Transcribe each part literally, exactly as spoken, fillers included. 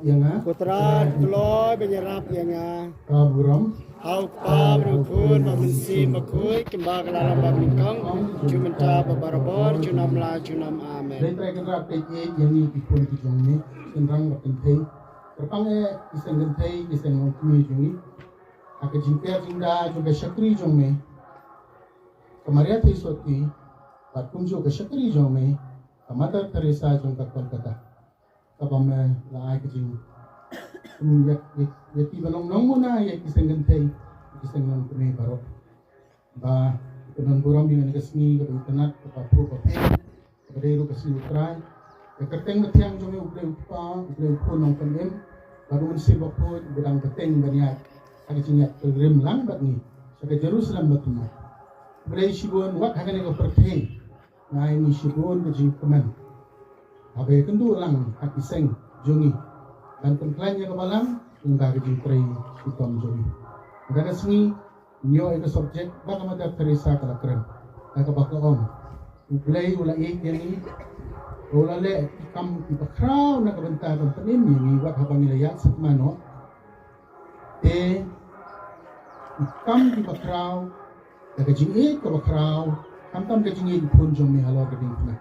Ïa nga. Ko Trai, ko kloi ban ïarap ïa nga. Ka burom. Ha u Kpa, bad u Khun, bad u Mynsiem Bakhuid, kumba ka la long bad nyngkong, jong mynta bad barabor, junom la junom. Amen. Dei Trai Kynrad peit ïa ngi ki khun ki jong me, shynrang bad kynthei. Kyrpang eh ki seng kynthei, ki seng nongkmie jong ngi. Ha ka jingker jingda jong ka shakri jong me, ka Maria Theisotti, bad kumjuh ka shakri jong me, ka Mother Teresa jong ka Kolkata. Kaba me la ai ka jing, ïa, ïa, ïa kiba long nongmuna ïa ki seng kynthei, ki seng nongkmie baroh. Ba ka don burom ïa kane ka sngi kaba itynnad, kaba phuh ba phuh, kaba dei ruh ka sngi U Trai. Ka kyrteng ba thiang jong me U Blei U Kpa, U Blei U Khun Nongpynim, bad U Mynsiem Bakhuid uba dang bteng ban ïaid ha ka jingïaid pilgrim lang bad ngi sha ka Jerusalem ba thymmai. U Blei shibun, wat ha kane ka pyrthei nga ai ngi shibun ka jingkmen. Haba ïakynduh lang ha ki seng jong ngi, ban pynkhlaiñ ïa ka balang, kum ka jingtrei shitom jong ngi. Kata ka sngi, ngi ïoh ïa ka subject ba ka Mother Teresa ka la kren, da kaba ka ong, U Blei u la ïeit ïa ngi, u la leh ki kam kiba khraw na ka bynta ban pynim ïa ngi, wat haba ngi la ïaid sah mano. Te ki kam kiba khraw, da ka jingïeit kaba khraw, khamtam ka jingïeit u Khun jong me halor ka diengphna.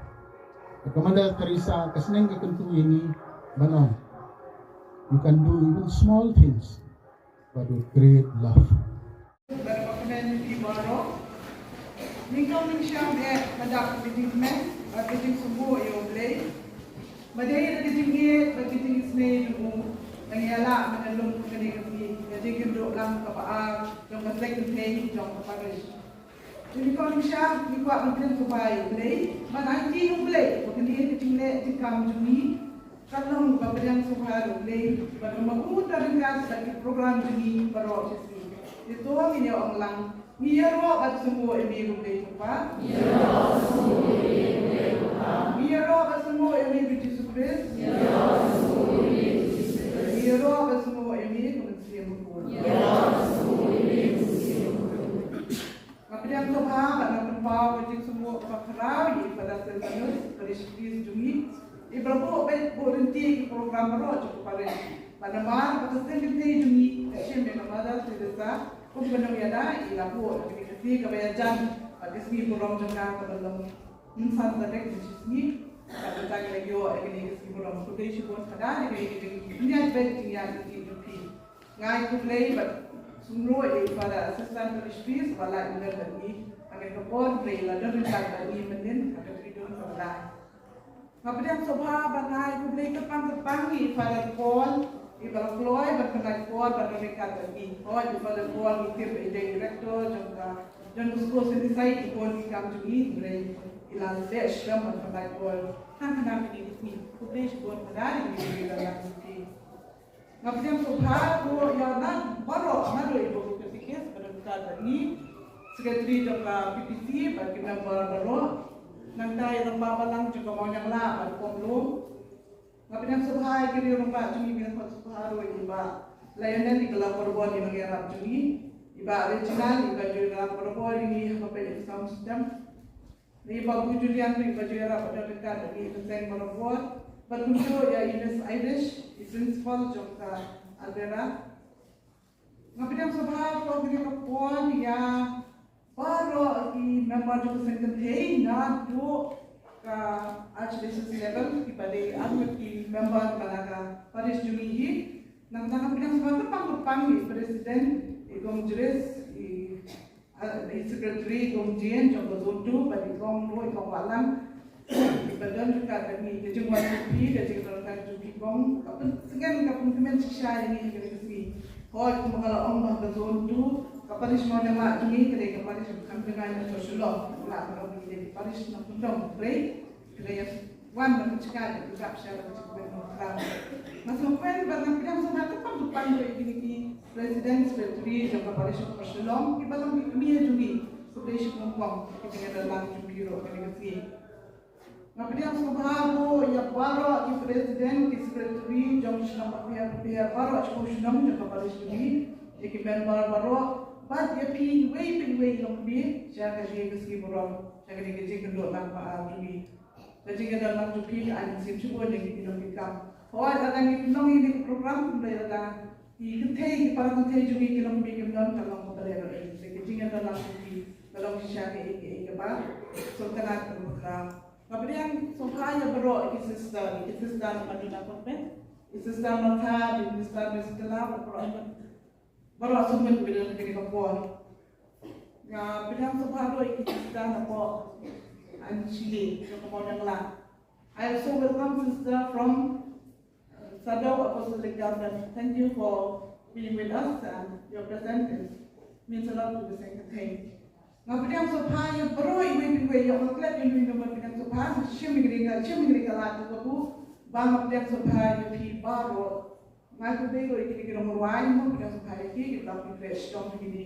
Ka Mother Teresa ka sneng ka kyntu ïa ngi ban ong, you can do even small things, but with great love. Bad ba kmen ïa phi baroh. Nyngkong nyngshang eh, nga da ka jingkmen bad ka jingsngewnguh ïa U Blei. Ba dei da ka jingïeit bad ka jingisynei jong u, ba ngi ïalah ban ïalum ha kane ka sngi, ka jingïakynduh lang kaba ar jong ka seng kynthei jong ka parish. Te nyngkong nyngshang ngi kwah ban pdiang sngewbha ïa U Blei, ban aiti ïa U Blei ba kane ka jingleh jingkam jong ngi kan long kaba pdiang sngewbha ïa U Blei, bad kumba u don ryngkat bad ki program jong ngi baroh shi sngi. Te to ngin ïa ong lang. Ngi ïaroh bad sngewnguh ïa me ko Blei Kpa. Ngi ïaroh bad sngewnguh ïa me ko Blei Kpa. Ngi ïaroh bad sngewnguh ïa me ko Jisu Khrist. Ngi ïaroh bad sngewnguh ïa me ko Jisu Khrist. Ngi ïaroh bad sngewnguh ïa me ko Mynsiem Bakhuid. Ngi ïaroh bad sngewnguh ïa me ko Mynsiem Bakhuid. Nga pdiang sngewbha bad nga pynpaw ka jingsngewnguh kaba khraw ïa i Father Silvanus, parish priest jong ngi, iba la buh beit buh lynti ki program baroh jong ka parish. Bad namar ba ka seng kynthei jong ngi ka shim ïa ka Mother Teresa kum ka nongïada, i la buh ïa kane ka sngi kaba ïajan bad ka sngi burom jong ka kaba long mynsan tarik mynshi sngi. Bad mynta ngi la ïoh ïa kane ka sngi burom. Khublei shibun Father ïa kane ka jingïaid beit jingïaid lynti jong phi. Nga ai khublei bad sngewbha ïa i Father Assistant Parish Priest ba la ïalam bad ngi ha kane ka por, Blei la don ryngkat bad ngi mynnin ha ka Triduum kaba lai. Nga pdiang sngewbha bad nga ai khublei kyrpang kyrpang ïa i Father Paul, iba la kloi ban pynlait por ban don ryngkat bad ngi. Hooid, i Father Paul ngi tip ba i dei director jong ka Don Bosco Saint Isidis, i bun ki kam jong ngi, hynrei i la leh shitom ban pynlait por tang khnang ïa kine ki sngi. Khublei shibun Father ïa kine ki jingïalang jong phi. Nga pdiang sngewbha ruh ïa ngi baroh, naduh i Babu Katekis ba don ryngkat bad ngi, Secretary jong ka P P C bad ki member baroh, nangta i Rangbah Balang jong ka Mawniangla bad Pomlong. Nga pdiang sngewbha ïa ki riew rangbah jong ngi, nga pdiang sngewbha ruh ïa i Bah Lionel, i Khlem Pyrshah, i nongïarap jong ngi, i Bah Reginald, iba ju ïarap barabor ïa ngi ha ka peit ka sound system. Ïa i Babu Julian ruh iba ju ïarap bad don ryngkat ïa ngi ha ka seng barabor. Bad kumjuh ïa i Miss Irish, i principal jong ka Alvera. Nga pdiang sngewbha ruh ha kane ka por ïa baroh ki member jong ka seng kynthei naduh ka Archdiocese level, kiba dei arngut ki member ba na ka parish jong ngi hi. Nangta nga pdiang sngewbha kyrpang kyrpang ïa i president, i Kong Jris, i Ah, i Secretary Kong Jane jong ka Zone two, bad i Kong ruh, i Kong Wahlang. Iba don ryngkat bad ngi, ka jingwan jong phi, ka jingdon ryngkat jong phi Kong, ka pynsngew, ka pynkmen shisha ïa ngi ha kane ka sngi. Hooid, kumba nga la ong ba ka Zone two, ka parish Mawniangla jong ngi, ka dei ka parish kaba kham jngai na Shillong. Lah ban ong ba ngi dei ka parish nongkyndong, hynrei ka dei ïa wan ban pynshai, ban pynkap sha ka jingkmen nongkyndong. Nga sngewkmen bad nga pdiang sngewbha kyrpang kyrpang ruh ïa kine ki President, Secretary jong ka Parish of Shillong, kiba long ki kmie jong ngi. Khublei shibun Kong, ki jingïadon lang jong phi ruh kane ka sngi. Nga pdiang sngewbha ruh ïa baroh ki President, ki Secretary jong ki shnong bapher bapher, baroh shiphew shnong jong ka Parish jong ngi, ïa ki member baroh, bad ïa phi iwei pa iwei jong phi, sha kane ka sngi burom, sha kane ka jingkynduh lang ba ar jong ngi. Ka jingïadon lang jong phi ka ai mynsiem shibun ïa ngi ki nongtrei kam. Hooid, lada ngi pynlong ïa kane ka Program kumba ïa lada ki kynthei, ki para kynthei jong ngi ki long bad kim don, ka long kaba leh bad ki jingïadon lang ki, ka long shisha kaei kaei kaba sngewtynnat bad kaba khraw. Nga pdiang sngewbha ïa baroh ki sister, ki sister Madina Convent, ki sister Martha, ki sister Mistela, baroh, baroh sngewbha ïa kane ka por. Nga pdiang sngewbha ruh ïa ki sister na pdeng Anchili, jong ka Mawdangla. I also welcome sister from Sadok Apostolic Convent. Thank you for being with us, and your presence is, means a lot to the Seng Kynthei. Nga pdiang sngewbha ïa baroh iwei pa iwei, ïa ka klet ïa iwei, nga pdiang sngewbha, shim ïa ka ring, shim ïa ka ring ka lad ka bu, ba nga pdiang sngewbha ïa phi baroh. Nga kyrpad ruh ïa kine ki nongrwai, nga pdiang sngewbha ïa ki, ki ba ki klet shong ïa kine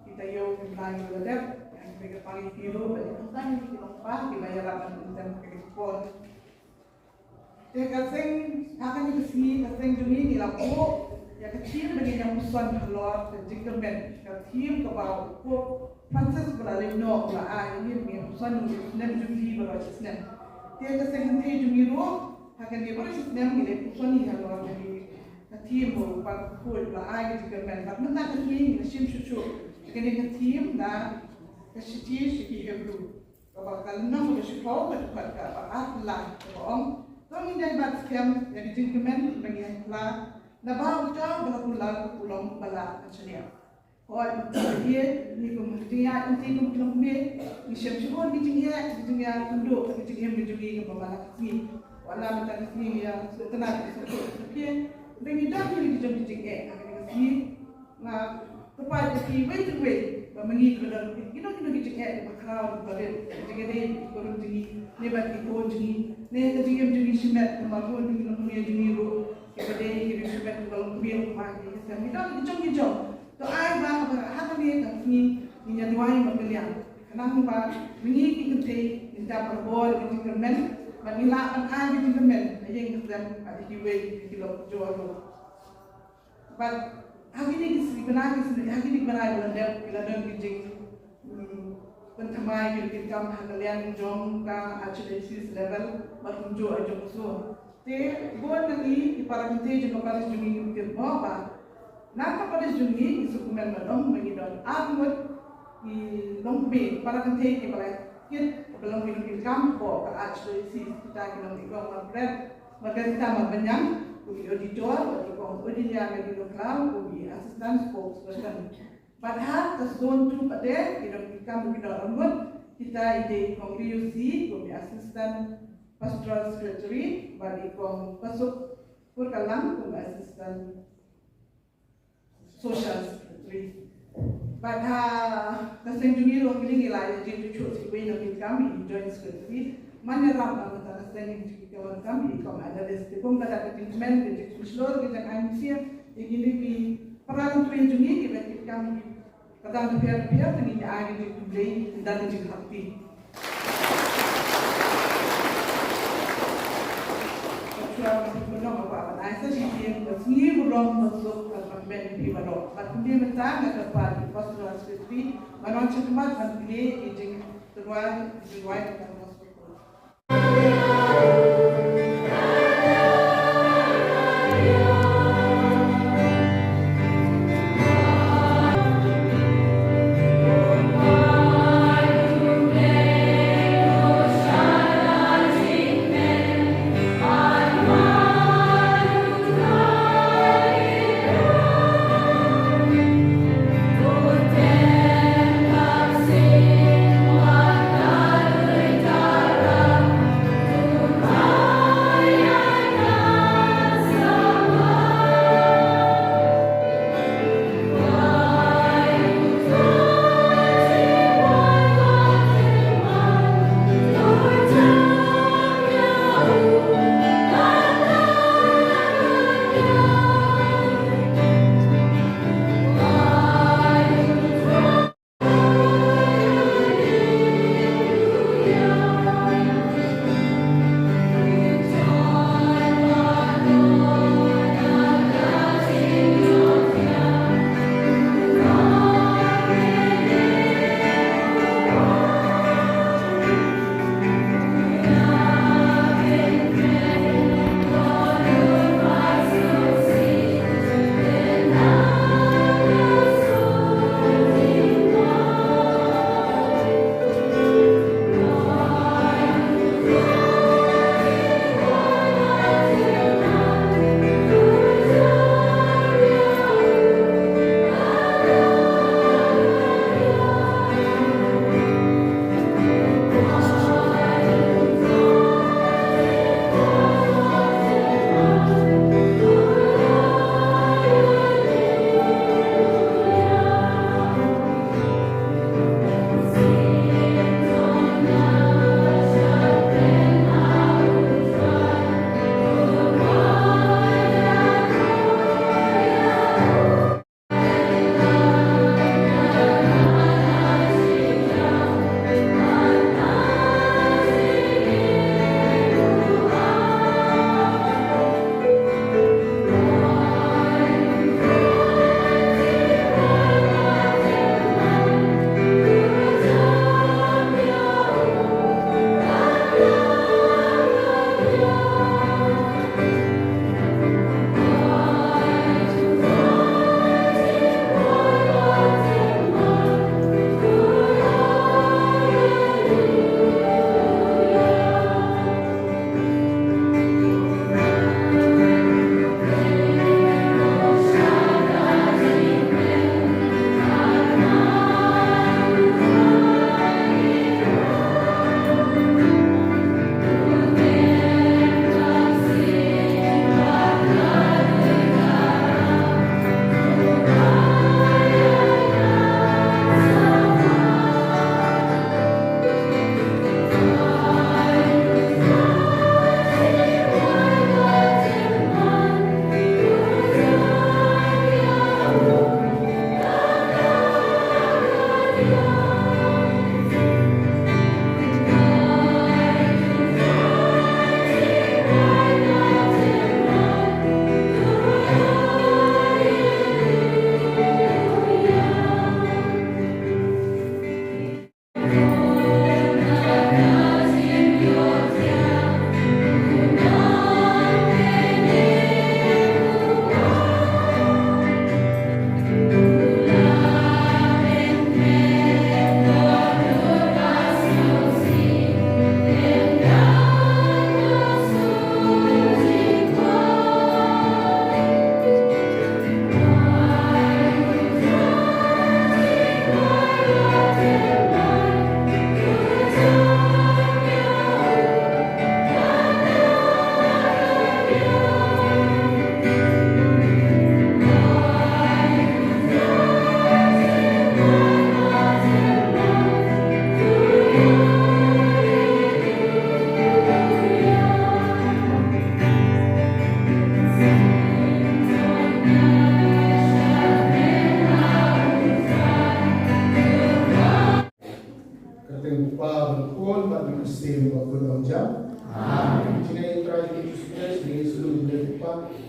ki taïew ki blai ki la dep, ïa ki ba ki pang ïa ki ruh, ba ïa ki nongpa ki ba ïarap ban pynthem ïa ki por. Te ka seng, ha kane ka sngi, ka seng jong ngi ngi la buh ïa ka theme ba ngin ïa puson halor ka jingkyrmen, ka theme kaba u Pope Francis u la leit noh, u la ai ïa ngi ba ngin ïa puson ïa u snem Jubilee baroh shi snem. Te ka seng kynthei jong ngi ruh, ha kane baroh shi snem ngi la puson ïa halor kane ka theme ba u Pope u la ai ka jingkyrmen. Bad mynta ka sngi ngi la shim shuh shuh ïa kane ka theme na ka shithi sha ki Hebru. Kaba ka lynnong kaba shiphew, ka dkhot kaba ar, la, kaba ong: To ngin ïaid bad skhem ïa ka jingkmen ba ngi la, naba uta uba la kular u long uba la shaniah. Hooid, ngi kum ki jingïaid lynti, kum ki longkmie, ngi shem shibun ki jingeh, ki jingïaid kynduh, ki jingim ki jong ngi kaba man la ka sngi. Wat la mynta ka sngi ngi ïa sngewtynnat, ngi sngewthuh, ngi sngewthuh ba ngi don ki jong ki jingeh ha kane ka sngi. Nga kyrpad ïa phi iwei pa iwei ba ma ngi kiba don kino kino ki jingeh kiba khraw kiba rit, ka jingïadei ki khun jong ngi ne bad ki khun jong ngi ne ka jingim jong ngi shimet, ka marbud jong ngi, longkmie jong ngi ruh, kiba dei ki riewshimet, kiba longkmie, kiba ngi ki sem, ki don ki jong ki jong. To ai ba ha kane ka sngi ngin ïa duwai markylliang, khnang ba ma ngi ki kynthei ngin dap arbor ïa ka jingkyrmen bad ngin lah ban ai ka jingkyrmen ha ïing ha sem bad ha kiwei ki lok jor ruh. Bad ha kine ki sngi bnai, ki sngi, ha kine ki bnai ba la dep, ki la don ki jing, mm, pynthymmai ki rukom ha ka liang jong ka archdiocese level bad kumjuh ha jong ka shnong. Te bun na ngi ki para kynthei jong ka parish jong ngi ngi tip mo ba na ka parish jong ngi, ngi sngewkmen ba long ba ngi don arngut ki longkmie para kynthei kiba la kit, kiba long ki nongkitkam hapoh ka archdiocese, kita ki long i Kong Margaret, Margarita Marbaniang kum i auditor, bad i Kong Odilia Medinoklaw kum i assistant spokesperson. Bad ha ka zone two pat de ki nongkitkam ki don arngut, kita i dei i Kong Riu C kum i assistant pastoral secretary, bad i Kong Pasuk Purkalang kum i assistant social secretary. Bad ha ka seng jong ngi ruh ngi la ïa jingïathuh sha iwei na nongkitkam, i joint secretary. Man ïarap na ka seng jong ngi ka wan kam i Kong Analyst. Te kum ka da ka jingkmen, ka jingshlur, ka jingai mynsiem ïa kine ki para nongtrei jong ngi kiba kitkam ïa ki Ka dang pher pher te ngi ai ka jingkhublei, ka dang ka jingkyrkhu. Ka shuwa ka jingkhublei ka ban ai sa shisien ka sngi burom ka suk ka ban pynbeit ïa phi baroh. Bad kumne mynta nga kyrpad ïa u Pastor Secretary ban wan sha khmat ban plie ïa ka jingtyrwa, jingduwai ka ban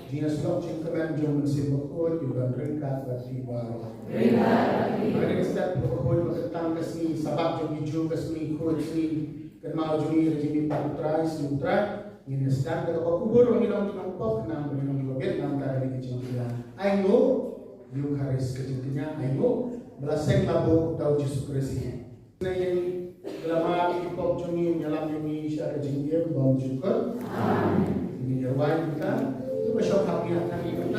Jingïasyllok jingkmen jong u Mynsiem Bakhuid, u don ryngkat bad phi baroh. Ryngkat bad phi. Hynrei ka step bakhuid ba ka tang ka sngi Sabbath jong ki Jiw, ka sngi khuid, sngi kynmaw jong ngi ïa ka jingmihpat u Trai, sngi u Trai. Ngin ïa sdang da kaba kubur ba ngi long ki nongpop, khnang ba ngin long kiba bit na ka bynta ka jingkñia. Ainguh, Eucharist ka jingkñia, ainguh, ba la seng la buh da u Jisu Khrist hi. Ngi la map ïa ki pop jong ngi, ïalam ïa ngi sha ka jingim bymjukut. Amen. Ngin ïa rwai kita, kiba shong ha phi ha ka kita.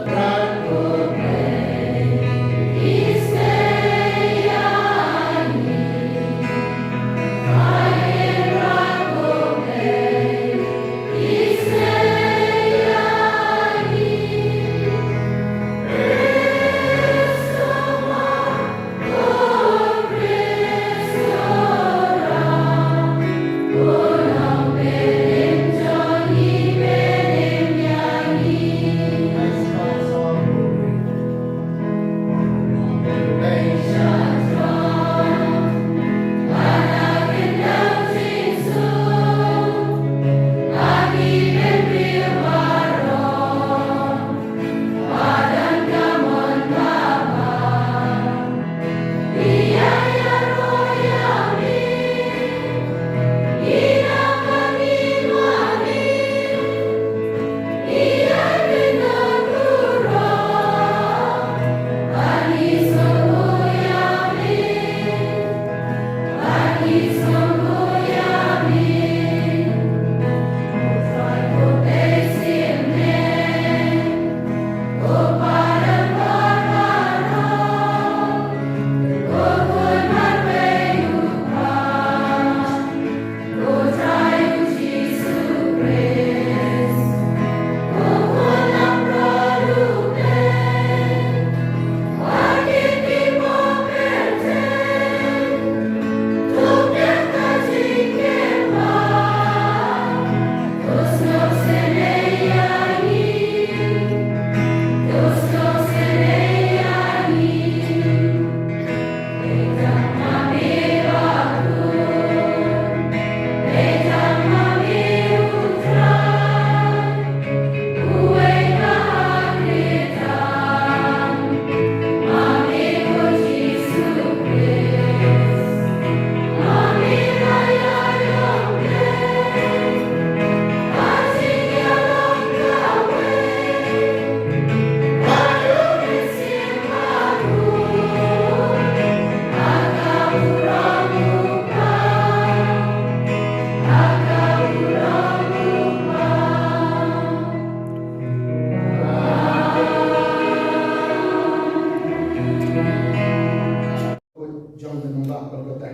Jong ka nongbah Golgotha.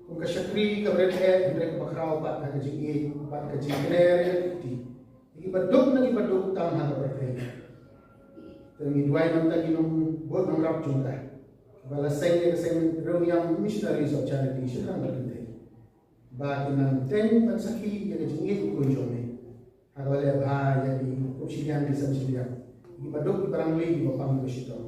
Kum ka shakri kaba rit eh, hynrei kaba khraw pat ha ka jingïeit, pat ka jingkner ïa ka kti. Ïa kiba duk na kiba duk tam ha ka pyrthei. Te ngi duwai na ka bynta ki nongbud nongrap jong ka, kiba la seng ïa ka seng Riewniam Missionaries of Charity shynrang bad kynthei, ba kin nang teng ban sakhi ïa ka jingïeit u Khun jong me. Ha kaba leh bha ïa ki kup shiliang ki sem shiliang, kiba duk kiba rangli, kiba pang kiba shitom.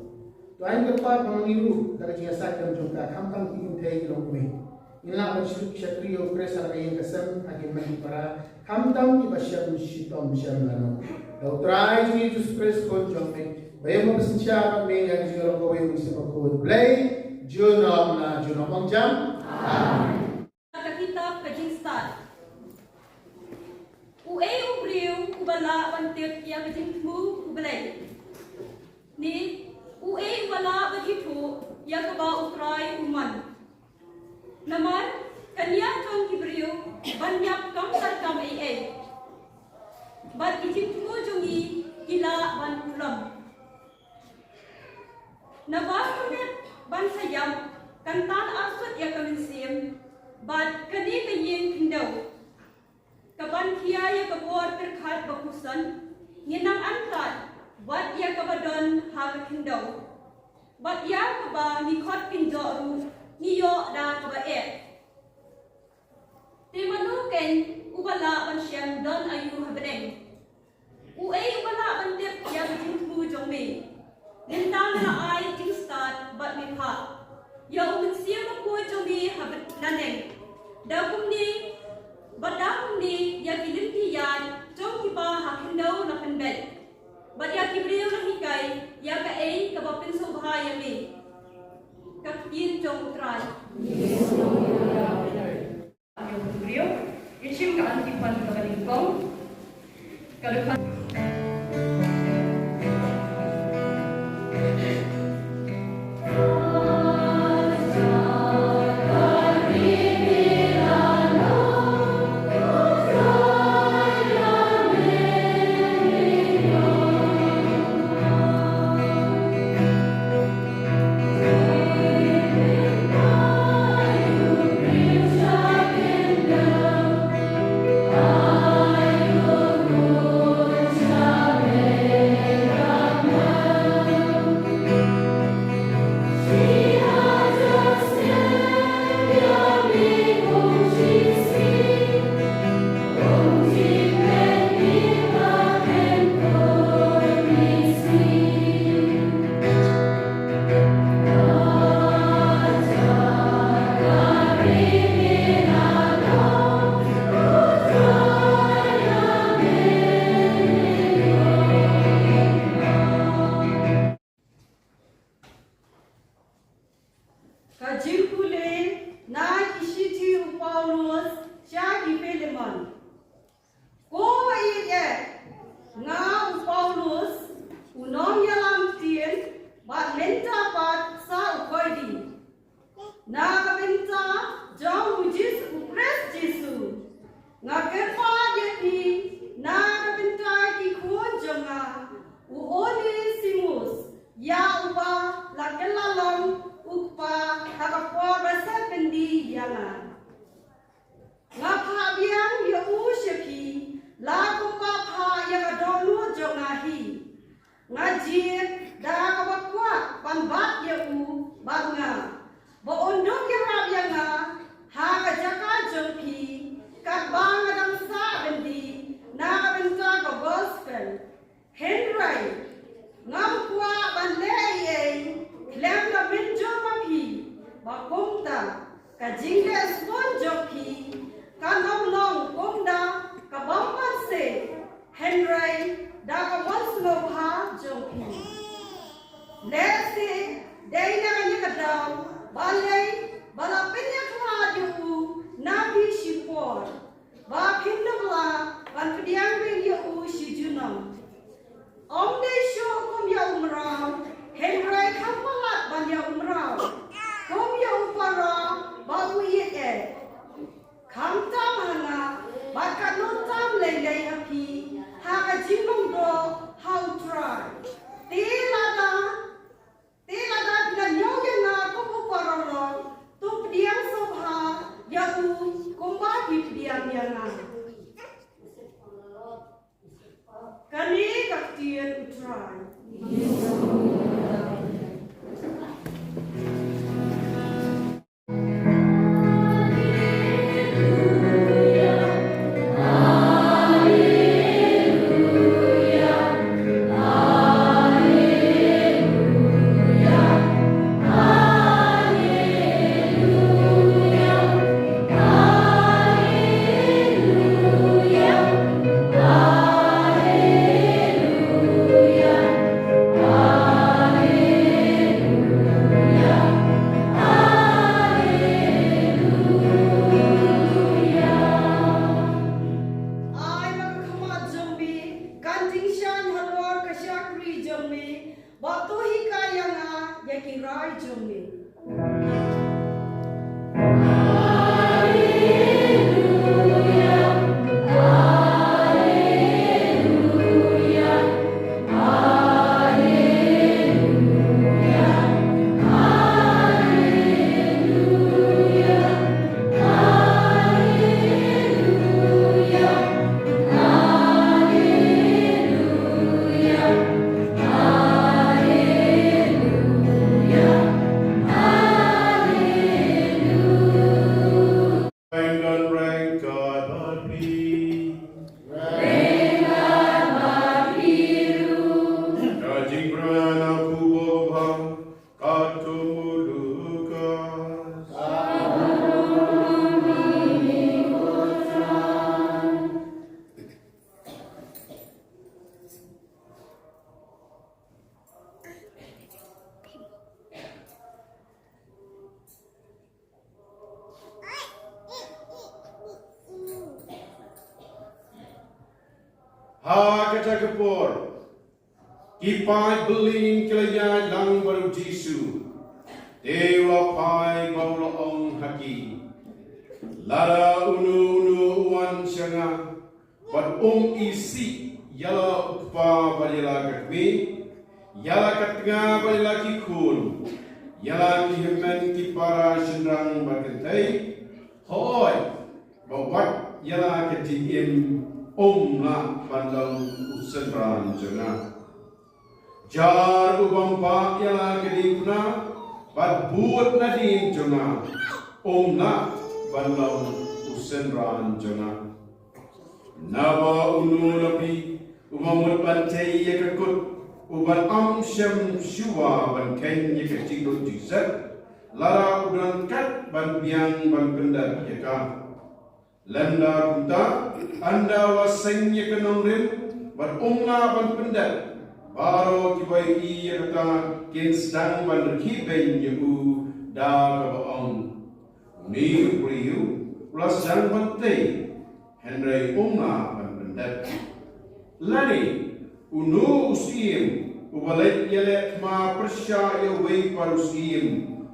To ai kyrpad ba ma ngi ruh da ka jingïasaid jong ka, khamtam ki kynthei ki longkmie, ngin lah ban shu shakri ïa u Khrist ha ka ïing ka sem, ha ki mei ki para, khamtam kiba shem shitom shem lano. Da u Trai jong ngi Jisu Khrist Khun jong me, ba ïeng bad synshar bad me ha ka jinglong kawei u Mynsiem Bakhuid Blei junom la junom. Ong jam. Amen. Ka kitab ka Jingstad. Uei u briew uba lah ban tip ïa ka jingthmu u Blei? Ne uei uba lah ban ithuh ïa kaba u Trai u mon? Namar ka nia jong ki briew ban ïap kam ka kam ei ei, bad ki jingthmu jong ngi ki lah ban pulom. Naba ka met ban sa ïap kan tan arsut ïa ka mynsiem, bad kane ka ïing khyndew ka ban khia ïa ka bor pyrkhat ba khuslai, ngin nang antad wat ïa kaba don ha ka khyndew, bad ïa kaba ngi khot kynjoh ruh ngi ïoh da kaba eh. Te mano kein uba lah ban shem don aïu ha bneng? Uei uba lah ban tip ïa ka jingthmu jong me? Lymda me la ai jingstad bad me phah ïa u Mynsiem Bakhuid jong me ha bneng, da kumne, bad da kumne ïa ki lynti ïaid jong kiba ha khyndew la pynbeit. Bad ïa ki briew la hikai ïa kaei kaba pynsngewbha ïa me. Ka ktien jong U Trai. Ïa u briew, ngin shim ka antiphon kaba nyngkong. Ka dkhot. Ka jingpule na ki shithi u Paulus sha ki Philemon. Ko ba ïeit eh, nga u Paulus, u nongïalam ktien, bad mynta pat sa u khyllipmat. Na ka bynta jong u Jisu, u Khrist Jisu, nga kyrpad ïa phi na ka bynta ki khun jong nga, u Onesimus, ïa uba la kylla long u kpa ha ka por ba shet byndi ïa nga. Nga phah biang ïa u sha phi, la kumba phah ïa ka dohnud jong nga hi. Nga jied da kaba kwah ban bat ïa u bad nga, ba un dup ïarap ïa nga ha ka jaka jong phi, katba nga dang sah byndi na ka bynta ka gospel. Hynrei ngam kwah ban leh ei ei khlem da mynjur ma phi, ba kumta ka jingleh sbun jong phi kan ym long kum da ka bym banse, hynrei da ka mon sngewbha jong phi. Lehse dei na kane ka daw balei ba la pynïakhlad ïa u na phi shipor, ba phin ym lah ban pdiang biang ïa u shi junom. Ym dei shuh kum ïa u mraw, hynrei kham palat ban ïa u mraw, kum ïa u para ba u ïeit eh. Khamtam ha nga, bad katno tam lei lei ha phi, ha ka jinglong doh ha U Trai. Te lada, te lada phi la ñiew ïa nga kum u paralok, to pdiang sngewbha ïa u kumba phi pdiang ïa nga. Kane ka ktien U Trai. Ai ba ka khmat jong me kan jingshaiñ halor ka shakri jong me, bad to hikai ïa nga ïa ki rai jong me. Ha kata ka por, ki paid byllien ki la ïaid lang bad u Jisu. Te u la phai bad u la ong ha ki, lada uno uno u wan sha nga bad um isih ïa la u kpa bad ïa la ka kmie, ïa la ka tnga bad ïa la ki khun, ïa la ki hynmen ki para shynrang bad kynthei, hooid, bad wat ïa la ka jingim, um lah ban long u synran jong nga. Jar u bym bah ïa la ka diengphna bad bud nadien jong nga, um lah ban long u synran jong nga. Naba uno na phi uba mut ban tei ïa ka kut, u ban ym shym shuwa ban kheiñ ïa ka jinglut jingset, lada u don kat ban biang ban pyndep ïa ka. Lymda kumta, ynda u la seng ïa ka nongrim bad um lah ban pyndep, baroh kiba ïohi ïa kata kin sdang ban rkhie beiñ ïa u da kaba ong, une u briew u la sdang ban tei, hynrei um lah ban pyndep. Lane uno u syiem uba leit ïaleh thma pyrshah ïa uwei pat u syiem,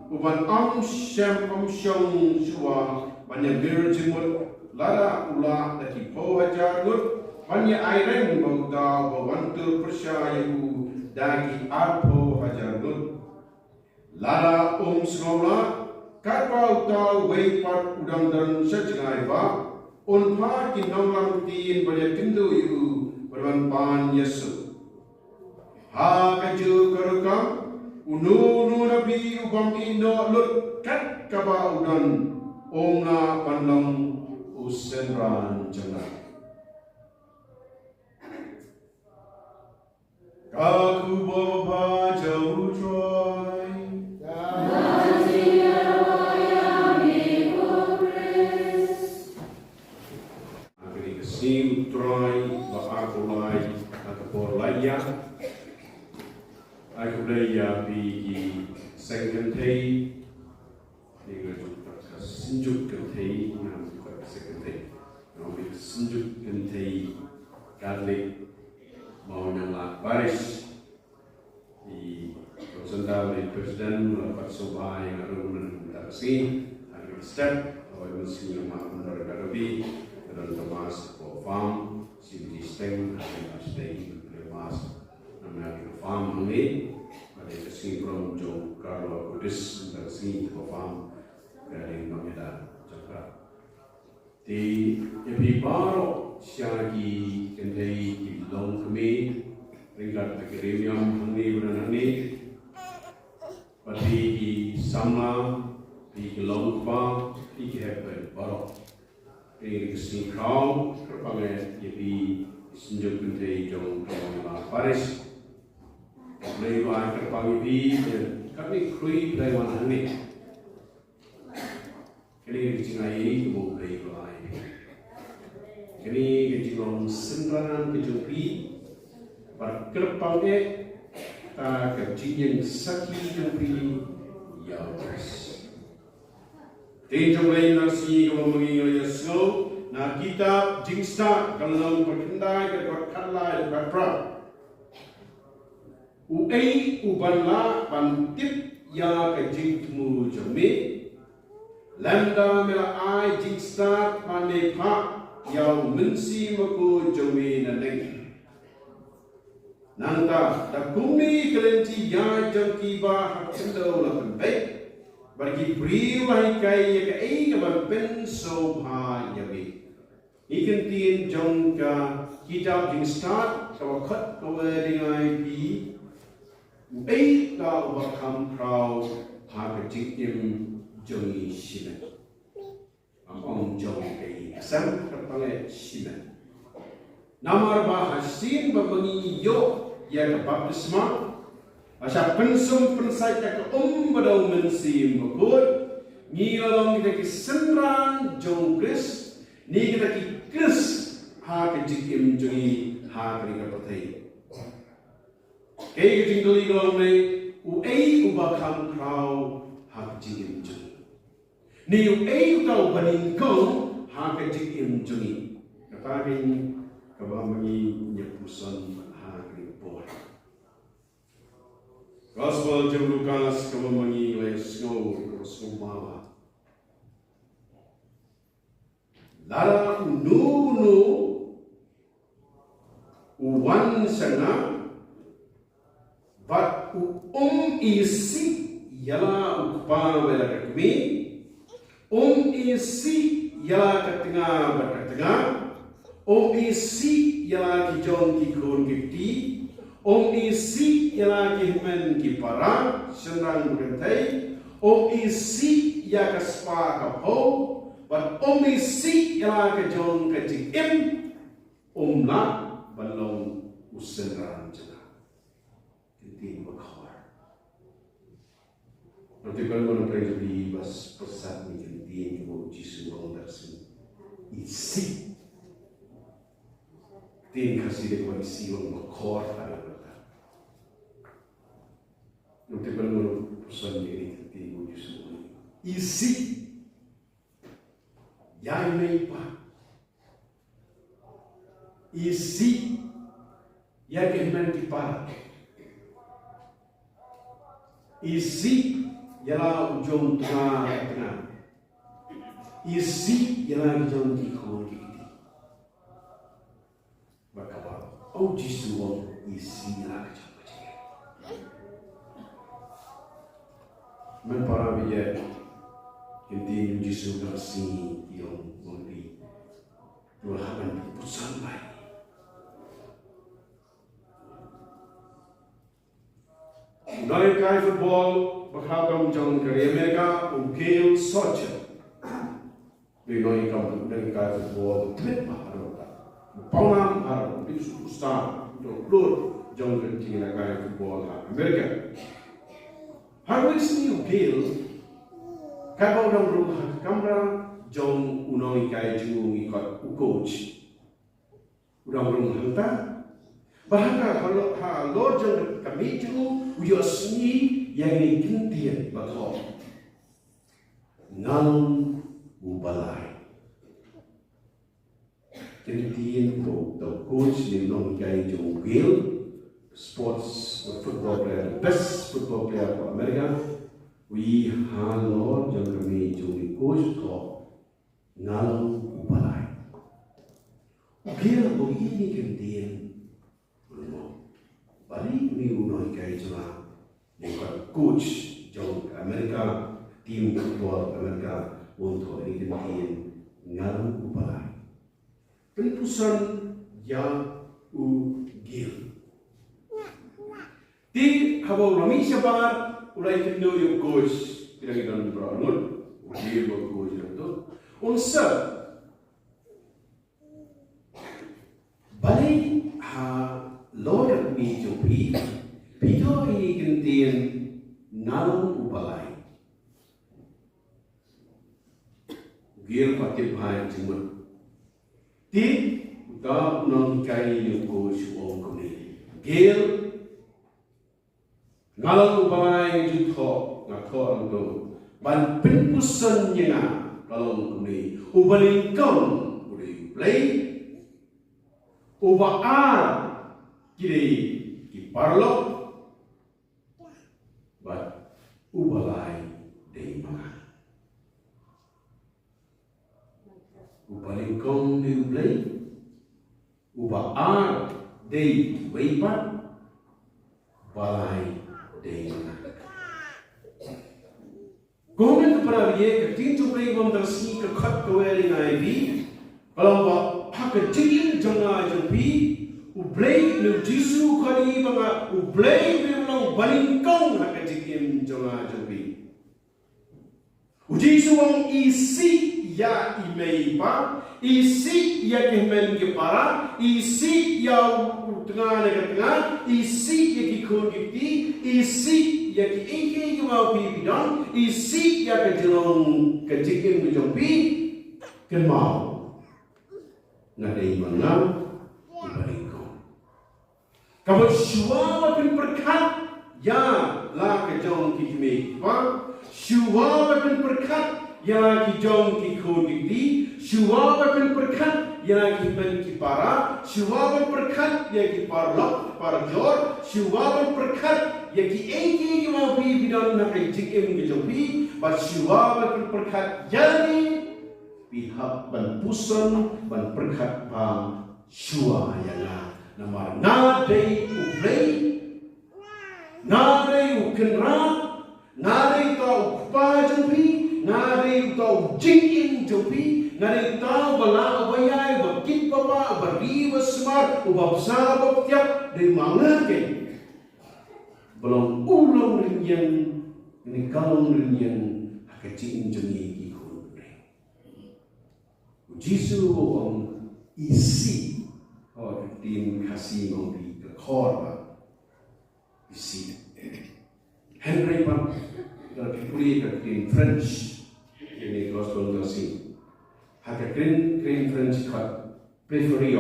u ban ym shym, ym shong shuwa ban ïamir jingmut, lada u lah da ki phew hajar ngut, ban ïa aireng bad uta uba wan tur pyrshah ïa u da ki arphew hajar ngut? Lada um sngewlah, katba uta uwei pat u dang don sha jngai bah, un phah ki nonglam ktien ban ïakynduh ïa u bad ban pan ïasuk. Ha kajuh ka rukom, uno uno na phi u bym ïehnoh lut kat kaba u don, um lah ban long u synran jong nga. Ka khubor babha jong U Trai. Ha kane ka sngi U Trai ba ar phew lai, ha ka por laitïap, ai khublei ïa phi ki seng kynthei, Ïa ka jong ka synjuk kynthei, ngam jong ka seng kynthei. Ngam jong ka synjuk kynthei Katholik Mawniangla Parish. I Kong Santa, i President, la pat sngewbha ïa nga ruh mynta ka sngi. Ha ka step, oi, mynsngi nga map ïa ka ruh, ka don ka Mass hapoh farm, Sibiti Steng, ha ka Steng, ka Mass. Namar ka farm hangne, bad ka sngi burom jong ka Karwa Buddhist, ka sngi ka farm, ka dei nongïada jong ka. Te ïa phi baroh sha ki kynthei ki longkmie, ryngkat bad ki riewniam hangne bad hangne, bad phi ki samla, phi ki longkpa, phi ki hepdeng baroh. Kane ka sngi khraw, kyrpang eh ïa phi ki synjuk kynthei jong ka Mawniangla Parish. Khublei ba kyrpang ïa phi, ïa katne khrui Blei wan hangne. Kane ka jingaiei kaba U Blei u la ai. Kane ka jinglong synran ka jong phi, bad kyrpang eh ta ka jingïeng sakhi jong phi ïa U Khrist. Ktien jong U Blei mynta ka sngi kaba ma ngi ngi ïa sngew na kitab Jingstad ka lynnong ba khyndai ka dkhot khatlai dkhot phra. Uei u ban lah ban tip ïa ka jingthmu jong me, lymda me la ai jingstad ban me phah ïa U Mynsiem Bakhuid jong me nangne. Nangta, da kumne ka lynti ïaid jong ki ba ha khyndew la pynbeit, bad ki briew la hikai ïa kaei kaban pynsngewbha ïa me. Ngi kyntien jong ka kitab Jingstad, ka ba khot ka ba dei ngai phi, uei uta uba kham khraw ha ka jingim jong ngi shimet. Ym ong jong ka i ka sem ka pale shimet. Namar ba ha sien ba ma ngi ïoh ïa ka baptisma, ba sha pynsum pynsait da ka um bad da U Mynsiem Bakhuid, ngi la long kita ki synran jong U Khrist, ngi kita ki Khrist ha ka jingim jong ngi ha kane ka pyrthei. Kaei ka jingkylli ka long ne, uei uba kham khraw ha ka jingim jong ngi? Ne uei uta uba nyngkong ha ka jingim jong ngi? Kata ka Kaba ma ngi ïa puson ha kane ka por. Gospel jong u Lukas kaba ma ngi la ïa sngew, kaba sngewbha. Lada uno uno u wan sha nga, bad u um isih ïa la u kpa bad ïa la ka kmie, um isih ïa la ka tnga bad ka tnga, um isih ïa la ki jong ki khun ki kti, um isih ïa la ki hynmen ki para, shynrang bad kynthei, um isih ïa ka spah ka phew, bad um isih ïa la ka jong ka jingim, um lah ban long u synran jong nga. Ktien ba khor. Nangta kane ka pyrshah ba pyrsad ïa ka ktien ba u Jisu u ong, da ka sngi isih. Ktien Khasi dei ba isih, u ong ba khor, ta dei ba ta. Nangta kane ka pyrshah ïa ka ktien ba u Jisu u ong isih. Ïa i mei i pa. Isih ïa ki hynmen ki para. Isih ïa la u jong tnga ka tnga. Isih ïa la ki jong ki khun ki kti. Bad kaba u Jisu u ong isih ïa la ka jong ka jingim. Hynmen para baieit, ki ktien u Jisu ka sngi ki ong, u ong, phi, to hap ban pynpuson bha. U nonghikai football ba kha kam jong ka ri Amerika, u Gail Socha. Dei u nonghikai, u nonghikai football ba tbit bha haduh katta, ba pawnam bha haduh, dei u superstar, u dei u klur jong ka jinghikai football ha Amerika. Har kawei ka sngi u Gail, katba u dang rung ha ka kamra jong u nonghikai jong u, ngi khot u coach. U dang rung hangta. Bad ha ka, halor, halor jong ka miej jong u, u ïohsngew ïa kine ki kyntien ba thoh: Nga long uba lai. Kyntien ba u coach ne u nonghikai jong u Gail, sports, football player, best football player of America, u ïohi halor jong ka miej jong u coach, thoh: Nga long uba lai. U Gail u ïohi ïa kine ki kyntien, u ong, balei une u nonghikai jong nga, ne ka coach jong ka Amerika, team football Amerika, un thoh ïa kine ki kyntien, Nga long uba lai? Pynpuson ïa u Gail. Te haba u la mih shabar, u la ïakynduh ïa u coach, ki dang ïadon baroh ngut, u Gail bad u coach hangto. Un sa, balei halor ka miej jong phi, phi thoh ïa kine ki kyntien, Nga long uba lai? U Gail pat tip bha ïa ka jingmut. Te uta u nonghikai jong u coach u ong kumne: Gail, nga long uba lai, nga ju thoh, nga thoh hangto ban pynpuson ïa nga, ka long kumne: uba nyngkong u dei U Blei, uba ar ki dei ki paralok, bad uba lai dei ma nga. Uba nyngkong dei U Blei, uba ar dei uwei pat, uba lai dei ma nga. Ko hynmen ko para baieit, ka ktien jong U Blei ba mynta ka sngi ka khot kawei ïa ngi, ka long ba ha ka jingim jong nga jong phi, U Blei ne U Jisu u khot ïa ngi ba nga, U Blei u dei uba long uba nyngkong ha ka jingim jong nga jong phi. U Jisu u ong isih ïa i mei i pa, isih ïa ki hynmen ki para, isih ïa u tnga ne ka tnga, isih ïa ki khun ki kti, isih ïa kiei kiei kiba phi phi don, isih ïa ka jinglong ka jingim ka jong phi. Kynmaw, nga dei ma nga uba nyngkong. Kaba shuwa ba phin pyrkhat ïa la ka jong ki kmie ki kpa, shuwa ba phin pyrkhat ïa la ki jong ki khun ki kti, shuwa ba phin pyrkhat ïa ki hynmen ki para, shuwa ban pyrkhat ïa ki paralok parajor, shuwa ban pyrkhat ïa kiei kiei kiba phi phi don ha ka jingim ka jong phi, bad shuwa ban pyrkhat ïa ngi, phi hap ban puson ban pyrkhat ba shuwa ïa nga. Namar nga dei U Blei, nga dei U Kynrad, nga dei uta U Kpa jong phi, nga dei uta U Jingim jong phi, nga dei uta uba lah uba ïai, uba kit uba bah, uba ri uba sumar, uba bsa uba tiap, dei ma nga keiñ. Ba long u long rynïeng, ne ka long rynïeng ha ka jingim jong ngi ki khun bynriew. U Jisu u ong isih. Oh, ka ktien Khasi u ong ka khor ba isih. Hynrei pat lada phi pule ka ktien French, ïa kane ka gospel jong ka sngi, ha ka ktien, ktien French ka preferir.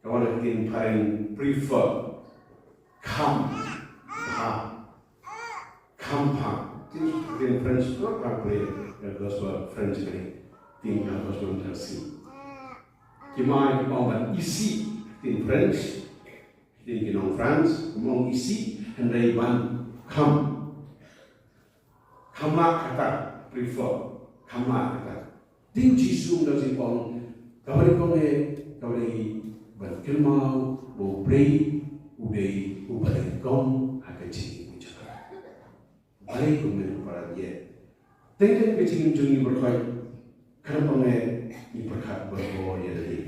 Ka wan na ka ktien phareng prefer. Kham pha. Kham pha. Ktien, ktien French, ka phareng, ka gospel French ka ktien, ka gospel Khasi. Ki mai ki ong ban isih, ktien French, ktien ki nong France, ki ong isih, hynrei ban kham. Kham lah kata, prefer. Kham lah kata. Te u Jisu u da ong, kaba nyngkong eh, kaba nyngkong ban kynmaw ba U Blei u dei uba nyngkong ha ka jingim jong nga. Balei kumne, ko para ïa. Teng teng ka jingim jong ngi baroh, kaba nyngkong eh ngi pyrkhat baroh ïa lade.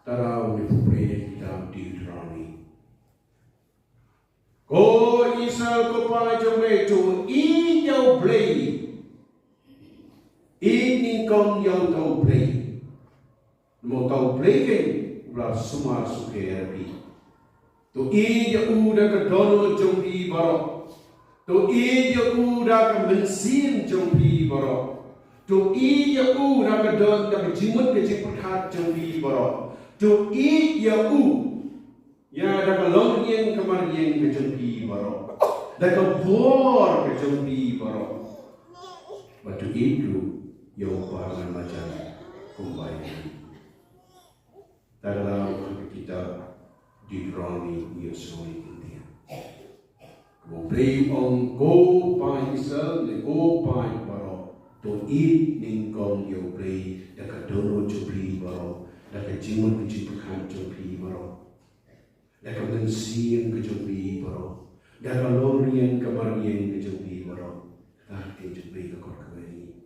Tara u ne pupre ne kita Deuteronomy. Ko Israel ko paid jong me, to ïeit ïa U Blei. Ïeit nyngkong ïa uta U Blei. Namar uta U Blei keiñ u la sumar sukher ïa phi. To ïeit ïa u da ka dohnud jong phi baroh. To ïeit ïa u da ka mynsiem jong phi baroh. To ïeit ïa u da ka dohnud, da ka jingmut ka jingpyrkhat jong phi baroh. To ïeit ïa u ïa da ka longïing ka marïing ka jong phi baroh, da ka bor ka jong phi baroh. Bad to ïeit ruh ïa u para marjan kumba ïeit. Tang la ruh ha ka kitab Deuteronomy ngi ïohsngew ïa kane ka ktien. Ko Blei u ong, ko paid Israel ne ko paid baroh, to ïeit nyngkong ïa U Blei da ka dohnud jong phi baroh, da ka jingmut ka jingpyrkhat jong phi baroh, da ka mynsiem ka jong phi baroh, da ka longïing ka marïing ka jong phi baroh. Kata ka ktien jong U Blei ka khot kawei.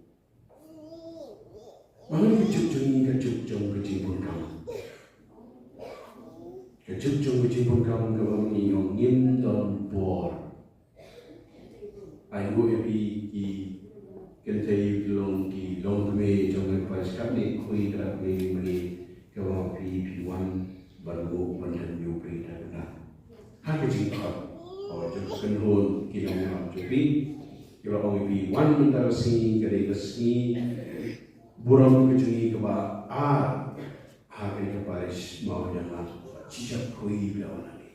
Mano ka juk jong ngi, ka juk jong ka jingbunkam. Ka juk jong ka jingbunkam kaba ngi ong ngim don bor. Ai nguh ïa phi ki kynthei ki long, ki longkmie jong ngi, ba shisha ne khuid ka dak ne mane kaba phi, phi wan ban nguh ban don ïa U Blei da ka dak. Ha ka jingkhot, oh, jong ka kynhun ki nongïalam jong phi, kiba ong ïa phi wan mynta ka sngi, ka dei ka sngi burom ka jong ngi kaba ar ha kane ka parish Mawïalang. Shisha khuid phi la wan hangne.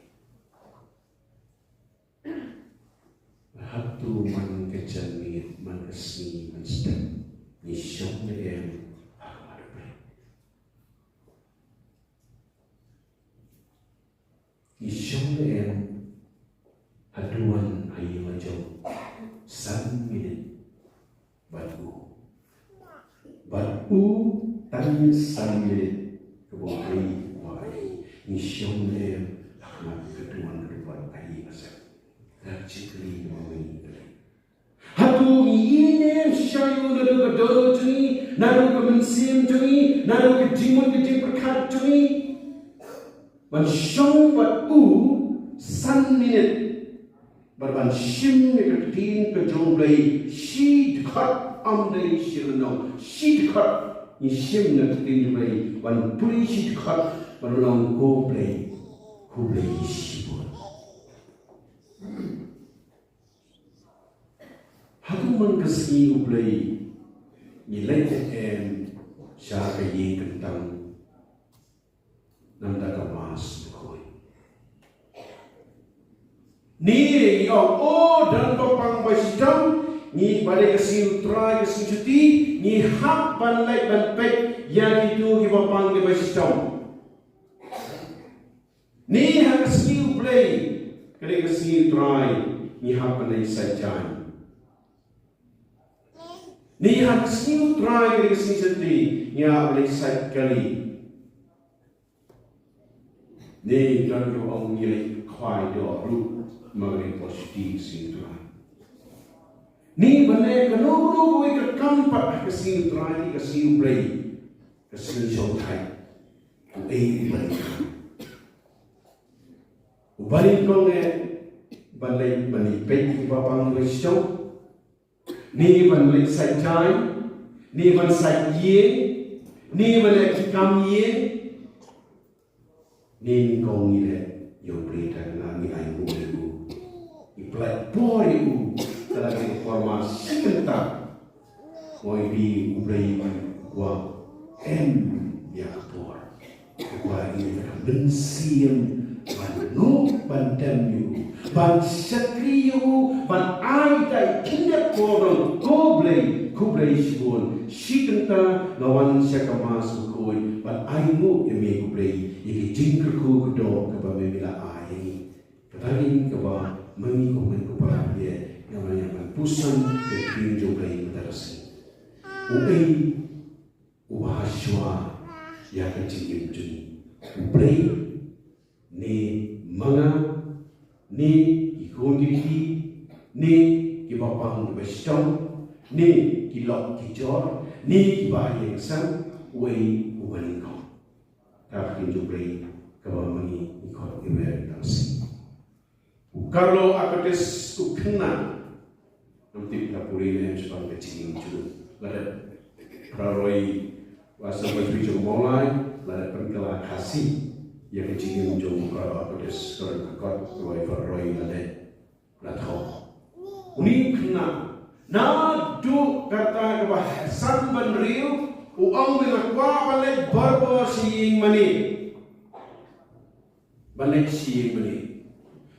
Hato man ka janmiet, man ka sngi, man step ngi shong ne em ha khmat U Blei? Ngi shong ne em haduh wan ha ïing la jong san minit bad u? Bad u tang san minit kaba u dei uba ai. Ngi shong ne em ha khmat ka duwan ka duwan ai ïa ka sep? Ka jingkylli kaba ngi kylli. Hato ngi ïeit ne em shisha ïa u naduh ka dohnud jong ngi, naduh ka mynsiem jong ngi, naduh ka jingmut ka jingpyrkhat jong ngi? Ban shong bad u san minit. Bad ban shim ïa ka ktien ka jong U Blei shi dkhot, ym dei shi lynnong, shi dkhot. Ngi shim ïa ka ktien U Blei ban pule shi dkhot, ban ong ko Blei, ko Blei shibun. Hato man ka sngi U Blei ngi leit ne em sha ka ïing kyntang namar ka Mass bakhuid? Ne ngi ong, o, don ba pang ba shitom, Ngi ba dei ka sngi U Trai, ka sngi juti, ngi hap ban leit ban peit ïa kito kiba pang kiba shitom. Ngi ha ka sngi U Blei, ka dei ka sngi U Trai, ngi hap ban leit sait jaiñ. Ngi ha ka sngi U Trai, ka dei ka sngi juti, ngi hap ban leit sait kali. Ngi don ïa u ong ngi leit khwai doh ruh ma ka dei por shuti ka sngi U Trai. Ngi ban leh kano kano kawei ka kam pat ha ka sngi U Trai, ka sngi U Blei, ka sngi shongthait. U ei u ban leit. U ban leit kong eh, ban leit ban leit peit kiba pang kiba shitom. Ngi ban leit sait jaiñ, ngi ban sait ïing, ngi ban leh ki kam ïing. Ngi nyngkong ngi leh ïa U Blei, tang ngi ainguh ïa u. Ngi pynlait por ïa u. Te la ki por ma shi kynta. Mo ïa U Blei u kwah em ïa ka por. Kwah ïa ka mynsiem ban ngop ban dem ïa u, ban shakri ïa u, ban ai ïa u khyndiat por. Ko Blei, ko Blei shibun, shi kynta nga wan sha ka Mass bakhuid ban ainguh ïa me ko Blei ïa ka jingkyrkhu ka doh kaba me la ai ïa ngi. Kata hi kaba ma ngi kum ki para bangeit ngi ïa ban pyrshang ïa ka ktien jong U Blei mynta ka sngi. U Blei uba ha shuwa ïa ka jingim jong ngi. U Blei, ne ma nga, ne ki khun ki kti, ne kiba pang kiba shitom, ne ki lok ki jor, ne kiba ha ïing ha sem, uei uba nyngkong. Ka ktien jong U Blei kaba ma ngi ngi khot iwei tang shi. U Carlo Acutis u khynnah. Ngam tip la pule ne em shaphang ka jingim jong u. Lada phra roi wa sa pynshoi jong u Mawlai, lada pynkylla Khasi ïa ka jingim jong u Carlo Acutis, ka roi ka kot, roi phra roi lada la thoh. Une u khynnah naduh ka rta kaba san ban riew u ong ba nga kwah ban leit borbor sha ïing mane. Ban leit sha ïing mane.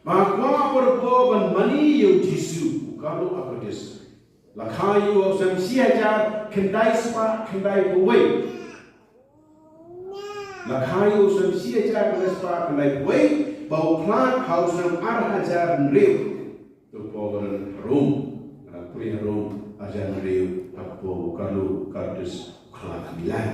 Ba kwah borbor ban mane ïa u Jisu, u Carlo Acutis. La kha ïa u ha u snem shi hajar khyndai spah khyndaiphew wei. La kha ïa u ha u snem shi hajar khyndai spah khyndaiphew wei, ba u khlad ha u snem ar hajar hynriew. To poi harum, ha poi harum ar hajar hynriew, ha poi u Carlo Acutis u khlad ha Milan.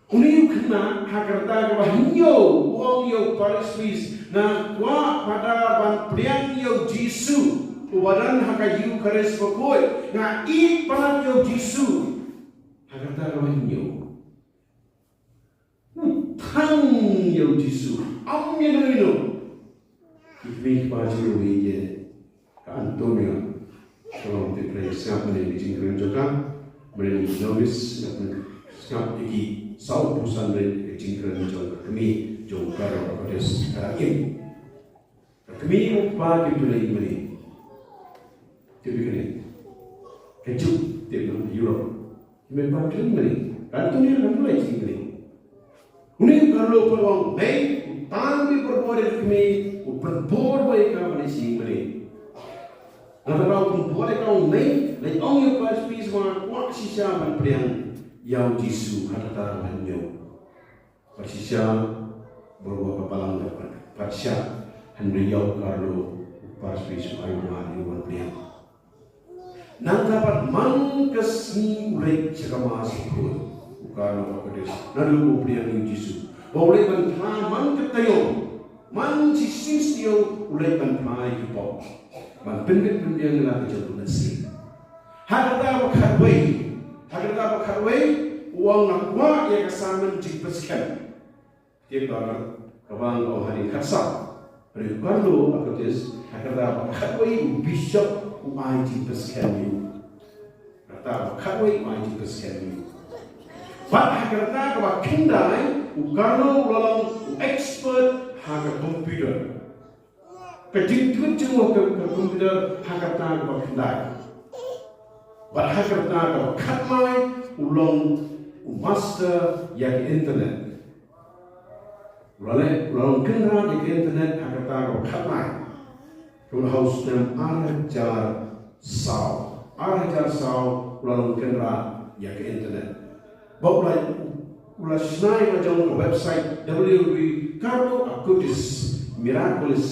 Une u khynnah ha ka rta kaba hynñiew u ong ïa u parish priest, nga kwah Phadar ban pdiang ïa u Jisu uba don ha ka Ïukharist bakhuid, nga ïeit palat ïa u Jisu. Ha ka rta kaba hynñiew u thang ïa u Jisu, ym ïa no ïa no. Ki kmie ki kpa jong u ïa ka Antonia. Ka long tip Blei, sngap mynne ka jingkren jong ka. Mynne ka novice, sngap mynne, sngap ïa ki saw phew san rit ka jingkren jong ka kmie jong u Carlo Acutis ka im. Ka kmie u kpa kim ju leit mynne. Tip ïa kane. Ka juk tip na Europe. Mynba kren mynne, ka Antonia kam leit sha kane. Une u Carlo u ong, mei, u tang mei borbor ïa ka kmie, u pynbor ïa ka ban leit sha kane. Nangta u pynbor ïa ka, u ong, mei, leit ong ïa u parish priest ba nga kwah shisha ban pdiang ïa u Jisu ha ka rta kaba hynñiew. Pat shisha, borbor ka balang ka pat, pat shisha, hynrei ïa u Carlo, u parish priest u ai u wan, u wan pdiang. Nangta pat man ka sngi u leit sha ka Mass bakhuid, u Carlo Acutis, naduh ba u pdiang ïa u Jisu. Ba u leit ban phla man ka taïew, man shisien taïew u leit ban phla ïa ki pop. Ban pynbit pynbiang ïa la ka jong u Mynsiem. Ha ka rta ba khatwei, ha ka rta ba khatwei, u ong nga kwah ïa ka sermon jingpynskhem. Tip ba ka, kaba nga ong hadien khatsaw. Hynrei u Carlo Acutis, ha ka rta ba khatwei u bishop u ai jingpynskhem ïa u. Ka rta ba khatwei u ai jingpynskhem ïa u. Bad ha ka rta kaba khyndai, u Carlo u la long u expert ha ka computer. Ka jingtweet jong u ha ka, ka computer ha ka rta kaba khyndai. Bad ha ka rta kaba khatwei u long u master ïa ka internet. U la leh, u la long kynrad ïa ka internet ha ka rta kaba khatwei. Ka long ha u snem ar hajar saw. ar hajar saw u la long kynrad ïa ka internet. Ba u la, u la shna ïa la jong ka website W W W Carlo Acutis Miraculis.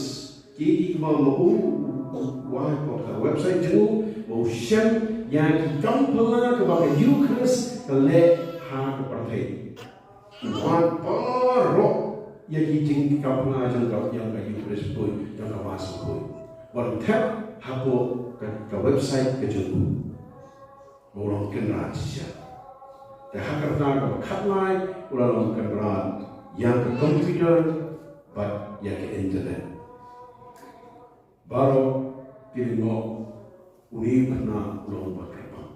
Ki, ki, ma, ma u, u, u, wa, ka website jong u, ma u shem ïa ki kam phylla kaba ka Eucharist ka leh ha ka pyrthei. Wat baroh ïa ki jingkyrpad jong ka, jong ka Eucharist Board, jong ka Mass Board. Wan thep hapoh ka, ka website ka jong u. U long kynrad shisha. Te ha ka rta kaba khatlai, u la long kynrad ïa ka computer bad ïa ka internet. Baroh ki lyngngoh une u khynnah u long ba kyrpang.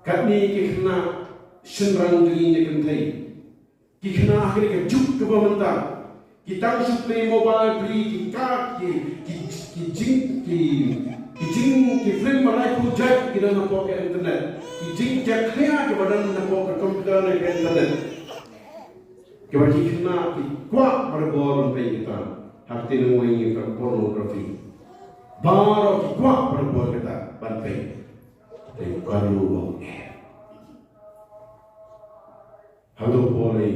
Katne ki khynnah shynrang jong ngi ne kynthei. Ki khynnah ha kane ka juk kaba mynta. Ki tang shu play mobile, play ki card, ki, ki, ki jing, ki, ki jing, ki film ba laiphew jait ki don hapoh ka internet. Ki jingjakhlia kiba don hapoh ka computer ne ka internet. Kiba ki khynnah ki kwah barabor ban peit kita. Ha ka ktien nongwei ngi ong ka pornography. Baroh ki kwah barabor kita ban peit. Te u Carlo u ong eh. Haduh ba lei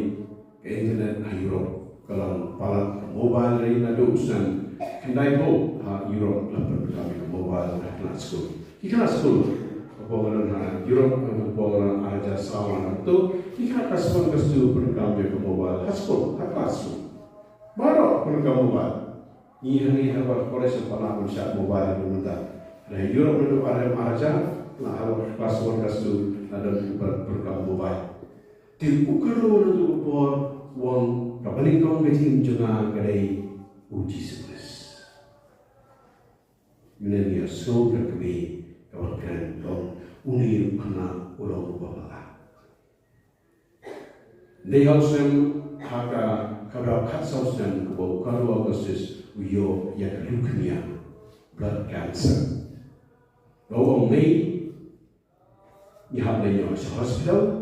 ka internet ha Europe ka la palat, ka mobile lei naduh u snem khyndaiphew ha Europe la pyndonkam ïa ka mobile ha khynnah skul. Ki khynnah skul hapoh, nga don ha Europe hapoh, ar hajar saw, nga don hato, ki khynnah class one class two pyndonkam ïa ka mobile ha skul, ha classroom. Baroh pyndonkam mobile. Ngi hangne ha Harvard College, ha Pala, pynshah mobile mynta. Ha Europe naduh ar hajar, la ha class one class two la don pyndonkam mobile. Te u Carlo naduh ka por u ong, kaba nyngkong ka jingim jong nga ka dei u Jisu Khrist. Mynne ngi ïohsngew ka kmie kaba kren, ka ong, une u khynnah u long uba bha. Dei ha u snem, ha ka, ka dei khatsaw snem kaba u Carlo Augustus u ïoh ïa ka leukemia, blood cancer. Ba u ong, mei, ngi hap leit noh sha hospital,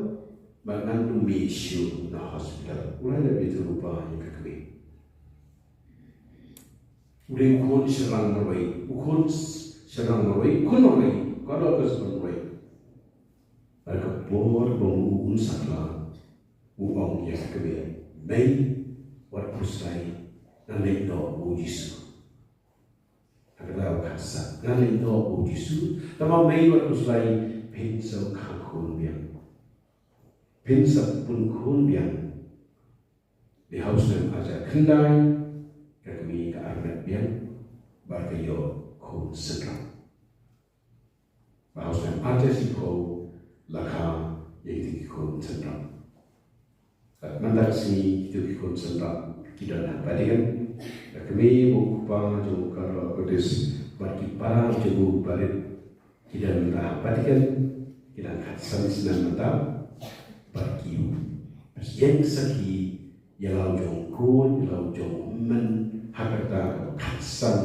bad ngan ym mih shuh na hospital. U la leh bitar u ba ïa ka kmie. U dei u khun shynrang marwei, u khun shynrang marwei, u khun marwei, u Carlo Augustus marwei. Bad ka por ba u, un sakla, u ong ïa ka kmie, mei, wat khuslai, ngan leit noh bad u Jisu. Ha ka daw ka sa, ngan leit noh bad u Jisu, tangba mei wat khuslai, phin sa khang khun biang. Phin sa pun khun biang. Dei ha u snem ar hajar khyndai, ka kmie ka armet biang, bad ka ïoh khun shynrang. Bad ha u snem ar hajar shiphew la kha ïa kito ki khun shynrang. Bad mynta ka sngi kito ki khun shynrang ki don ha Vatican. Ka kmie bad u kpa jong u Carlo Augustus bad ki para jong u barit ki don mynta ha Vatican, ki dang khatsan snem mynta. Bad ki ïeng sakhi ïa la u jong u khun, ïa la u jong u hynmen, ha kata kaba khatsan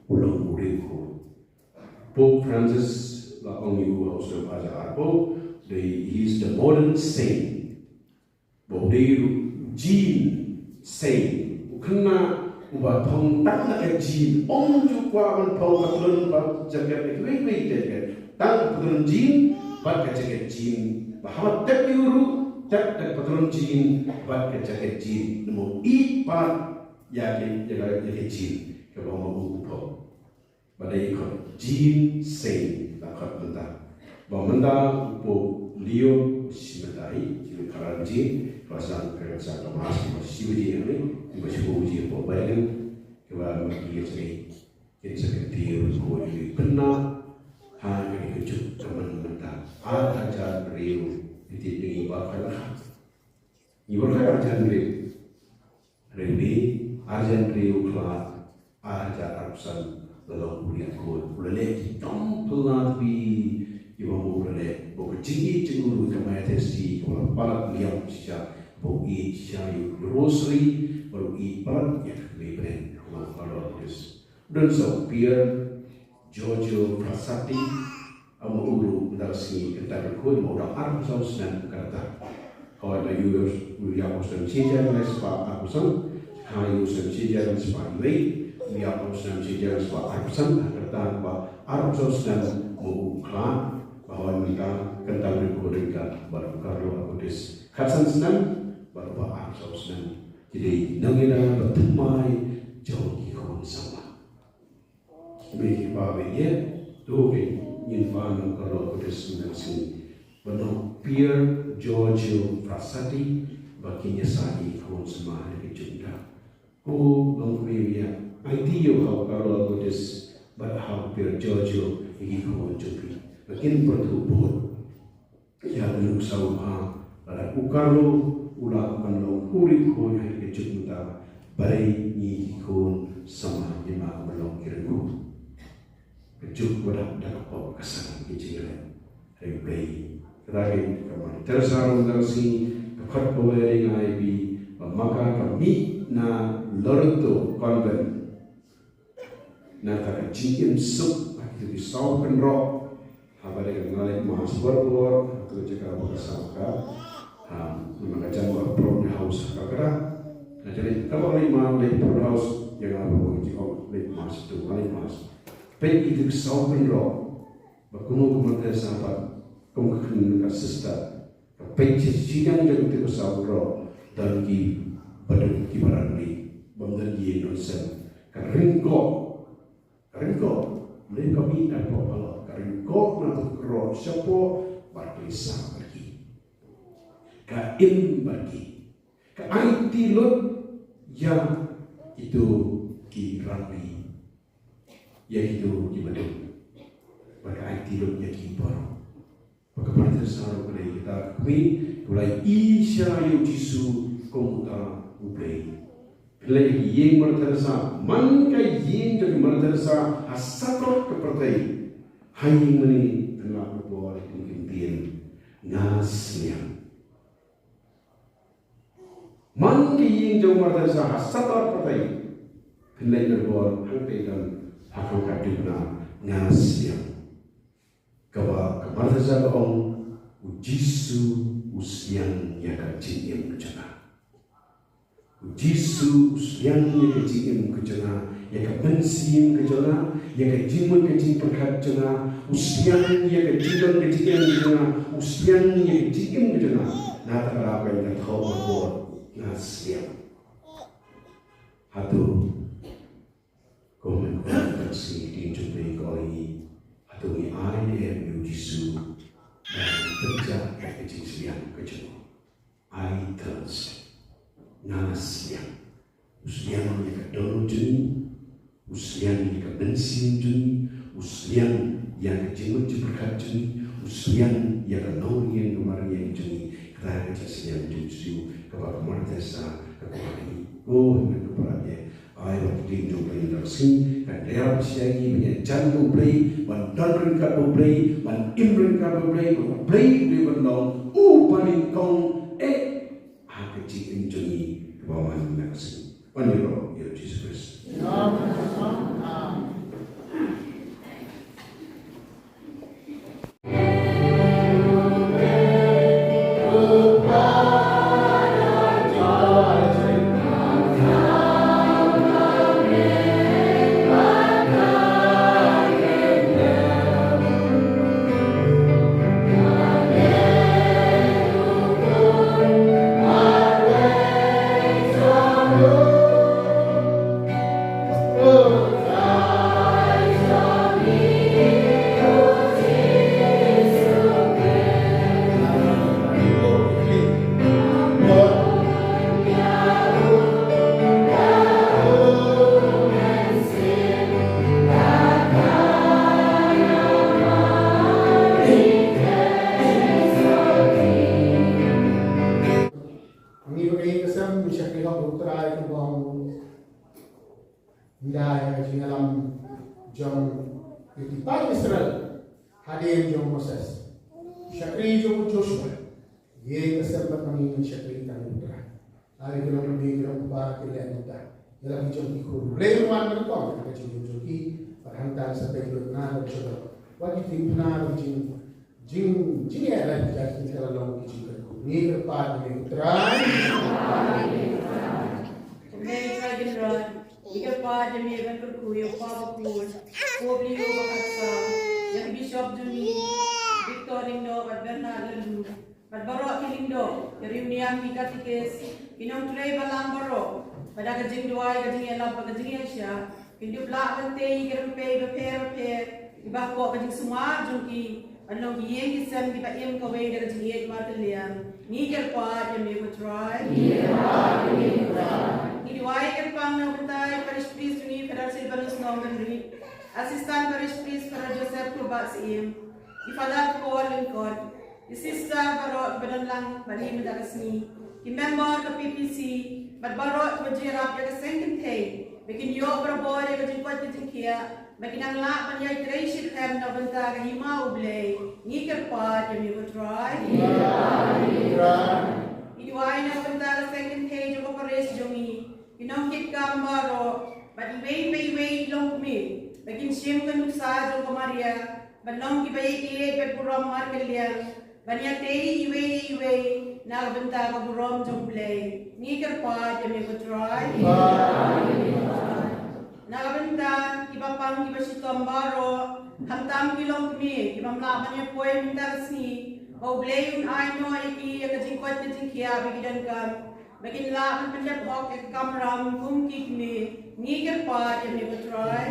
u long u riewkhuid. Pope Francis la ong ïa u ha u snem ar hajar arphew, dei, he is the modern saint. Ba u dei ruh u jean saint, u khynnah uba phong tang da ka jean, ym ju kwah ban phong patlun bad jaket ne kiwei kiwei jaket. Tang patlun jean bad ka jaket jean. Ba haba tep ïa u ruh, tep da ka patlun jean bad ka jaket jean. Namar u ïeit pat ïa ka, ïa ka, ïa ka jean kaba ma u u phong. Ba dei khot jean saint la khot mynta. Ba mynta u Pope Leo u shim ïa ka, i, shi khadar baje, ba sdang ka, ka, ka mass, ba shi baje hangne, ba shiphew baje hapoh Vatican, kaba ma ki ïa jngai, kin sa kyntiew ko ïa u khynnah, ha kane ka juk ka mynta. Ar hajar hynriew, phi tip ngi baroh khlaiñ. Ngi baroh khlaiñ ar hajar hynriew. Hynrei, ar hajar hynriew khlad, ar hajar arphew san, la long u riewkhuid. U la leh ki kam phylla tbit kiba u la leh. Bad ka jingïeit jong u ruh ka Mother's Day, kaba la palat liam shisha, ba u ïeit shisha ïa u rosary, bad u ïeit palat ïa ka kmie bneng, u Carlo Augustus. U don sa u Pier Giorgio Frassati, ma u ruh mynta ka sngi kynta ka khun, ma u dang arphew saw snem ka rta. Hooid, la ïoh u ïa u snem shi hajar lai spah arphew saw, ha ïa u snem shi hajar lai spah wei, Ïa u snem shi hajar spah arphew san, ha ka rta ba arphew saw snem mo u khlad, ba hoi mynta kynta ryngkat ryngkat bad u Carlo Acutis. Khatsan snem bad ba arphew saw snem. Ki dei nongïada ba thymmai jong ki khun samla. Me ki ba be ye, to ke ngin pan u Carlo Acutis mynta ka sngi. Ba u Pier Giorgio Frassati, ba kin ïasaid ïa ki khun samla ha ka jingda. Ko longkmie ïa, aiti ïa u ha u Carlo Acutis bad ha u Pier Giorgio ïa ki khun jong phi. Ba kin pyrthuh bud ïa u nuksa u ha, lada u Carlo u lah ban long u riewkhuid ha ka juk mynta, balei ngi ki khun samla ngim lah ban long ki riewkhuid? Ka juk ba dap da ka pop ka sang ki jingïaleh. Hynrei kata ka dei ka Mother Teresa ruh, ka dang sngi ka khot kawei ïa nga ïa phi ba ma ka ka mih na Loreto Convent. Na kata ka jingim suk ha kito ki saw kynroh. Haba dei ka nga leit mass barabor ha kito ki jaka ba ka sah ka. Ha, namar ka jan ba ka prom house ha ka kata. Nga jan leit, kaba leit mass, leit prom house, ïa nga ba ki ong leit mass tu, nga leit mass. Peit kito ki saw kynroh. Ba kumno ka Mother Teresa pat, kum ka khynnah ka sister, ka peit sha shiliang jong kito ki saw kynroh, don ki baduk ki barangli, bym don ïing don sem. Ka ryngkoh, ka ryngkoh, lei ka mih na pop halor, ka ryngkoh na kito ki kynroh shapoh, bad ka leit sah bad ki. Ka im bad ki. Ka aiti lut ïa kito ki rangli. Ïa kito ki baduk. Bad ka aiti lut ïa ki baroh. Bad ka Mother Teresa ruh ka dei kata ka kmie kaba la ïohi sha ïa u Jisu kum uta u Blei. Pynleit ïa ka ïing Mother Teresa, man ka ïing jong ka Mother Teresa ha satlak ka pyrthei. Ha ïing mane pynlap ka bor ïa ka ktien, nga sliang. Man ka ïing jong Mother Teresa ha satlak pyrthei. Pynleit ka bor hangtei don ha ka duna, nga sliang. Kaba ka Mother Teresa ka ong, u Jisu u sliang ïa ka jingim ka jong nga. U Jisu u sliang ïa ka jingim ka jong nga, ïa ka mynsiem ka jong nga, ïa ka jingmut ka jingpyrkhat jong nga, u sliang ïa ka jingdon ka jingem ka jong nga, u sliang ïa ka jingim ka jong nga. Na kata ka daw ka ïa ka thoh ka bor, nga sliang. Hato, ko men ko ka si din jong phi ko i, hato ngi ai ne em ïa u Jisu ban pynjah ïa ka jingsliang ka jong u. I thirst. Nga sliang. U sliang ïa ka dohnud jong ngi. U sliang ïa ka mynsiem jong ngi. U sliang ïa ka jingmut jingpyrkhat jong ngi. U sliang ïa ka nongriang ka mariang jong ngi. Kata ka jingsliang jong u Jisu kaba ka Mother Teresa ka kwah ïa ngi. Ko hynmen ko para ïa. Ai ba ki ktien jong U Blei mynta ka sngi kan ïarap ïa ngi ban ïajan bad U Blei, ban don ryngkat bad U Blei, ban im ryngkat bad U Blei, bad U Blei u dei ban long u banyngkong eh ha ka jingim jong ngi kaba man mynta ka sngi. Ban ïaroh ïa U Jisu Khrist. Ngi ba ka ïing ka sem ngi shakri hok U Trai ka bor. Ngi da ïa ka jingïalam jong ki paid Israel hadien jong Moses. Shakri jong u Joshua. Ïa ka sem bad ma ngi ngi shakri tang U Trai. Are ki long kmie ki long kpa ki leh mynta. Ïa la ki jong ki khun. Blei wan ban kong ka jingim jong ki. Bad hangta sa peit lut na ka jong. Wat ki tip na ka jing jing jingeh la ki jait ki ka la long ki jingkyrkhu. Ngi kyrpad ïa U Trai. Amen. Praise the Lord. Ngi kyrpad ïa me ban kyrkhu ïa u kpa bakhuid, u Blei u ba khatsan, ïa ki bishop jong ngi, Victor Lyngdoh bad Bernard Lyngdoh, bad baroh ki lyngdoh, ki riewniam, ki katikis, ki nongtrei balang baroh, ba da ka jingduwai, ka jingïalap bad ka jingïaishah kin ïoh lah ban tei ïa ki rympei bapher bapher kiba hapoh ka jingsumar jong ki, ban long ki ïing ki sem kiba im kawei da ka jingïeit markylliang. Ngi kyrpad ïa me ko Trai. Ngi duwai kyrpang na ka bynta i Parish Priest jong ngi Father Silvanus Nongkynrih, Assistant Parish Priest Father Joseph Kurbah Syiem, i Father Paul Lyngkot, i sister baroh ba don lang bad ngi mynta ka sngi, ki member ka P P C bad baroh kiba jingïarap ïa ka seng kynthei, ba kin ïoh barabor ïa ka jingkoit ka jingkhiah, ba kin nang lah ban ïai trei shitrhem na ka bynta ka hima U Blei. Ngi kyrpad ïa me ko Trai. Ngi duwai na ka bynta ka seng kynthei jong ka parish jong ngi, ki nongkitkam baroh bad iwei pa iwei i longkmie, ba kin shim ka nuksa jong ka Maria, ban long kiba ïeit bad burom markylliang, ban ïatei iwei ïa iwei na ka bynta ka burom jong U Blei. Ngi kyrpad ïa me ko Trai. Na ka bynta kiba pang kiba shitom baroh, khamtam ki longkmie kiba ym lah ban ïapoi mynta ka sngi, ba U Blei un ai noh ïa ki ïa ka jingkoit ka jingkhiah ba ki donkam, ba kin lah ban pyndep hok ïa ka kamram kum ki kmie. Ngi kyrpad ïa me ko Trai.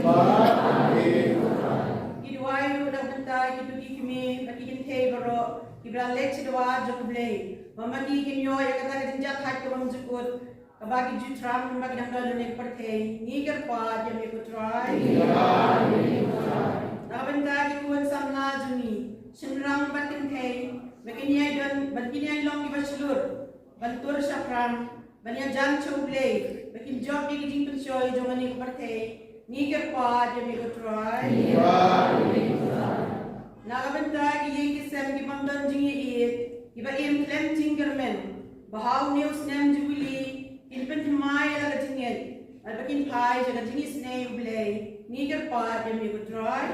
Ngi duwai ruh na ka bynta kito ki kmie bad ki kynthei baroh kiba la leit sha dwar jong U Blei, ba ma ki kin ïoh ïa kata ka jingjahthait kaba ym jukut, kaba ki ju thrang, kaba ki dang don ha kane ka pyrthei. Ngi kyrpad ïa me ko Trai. Na ka bynta ki khun samla jong ngi, shynrang bad kynthei, ba kin ïai don, ba kin ïai long kiba shlur ban tur shaphrang, ban ïajan sha U Blei, ba kin jop ïa ki jingpynshoi jong kane ka pyrthei. Ngi kyrpad ïa me ko Trai. Na ka bynta ki ïing ki sem ki bym don jingïeit, kiba im khlem jingkyrmen, ba ha une u snem Jubili kin pynthymmai ïa la ka jingngeit, bad ba kin phai sha ka jingisynei U Blei. Ngi kyrpad ïa me ko Trai.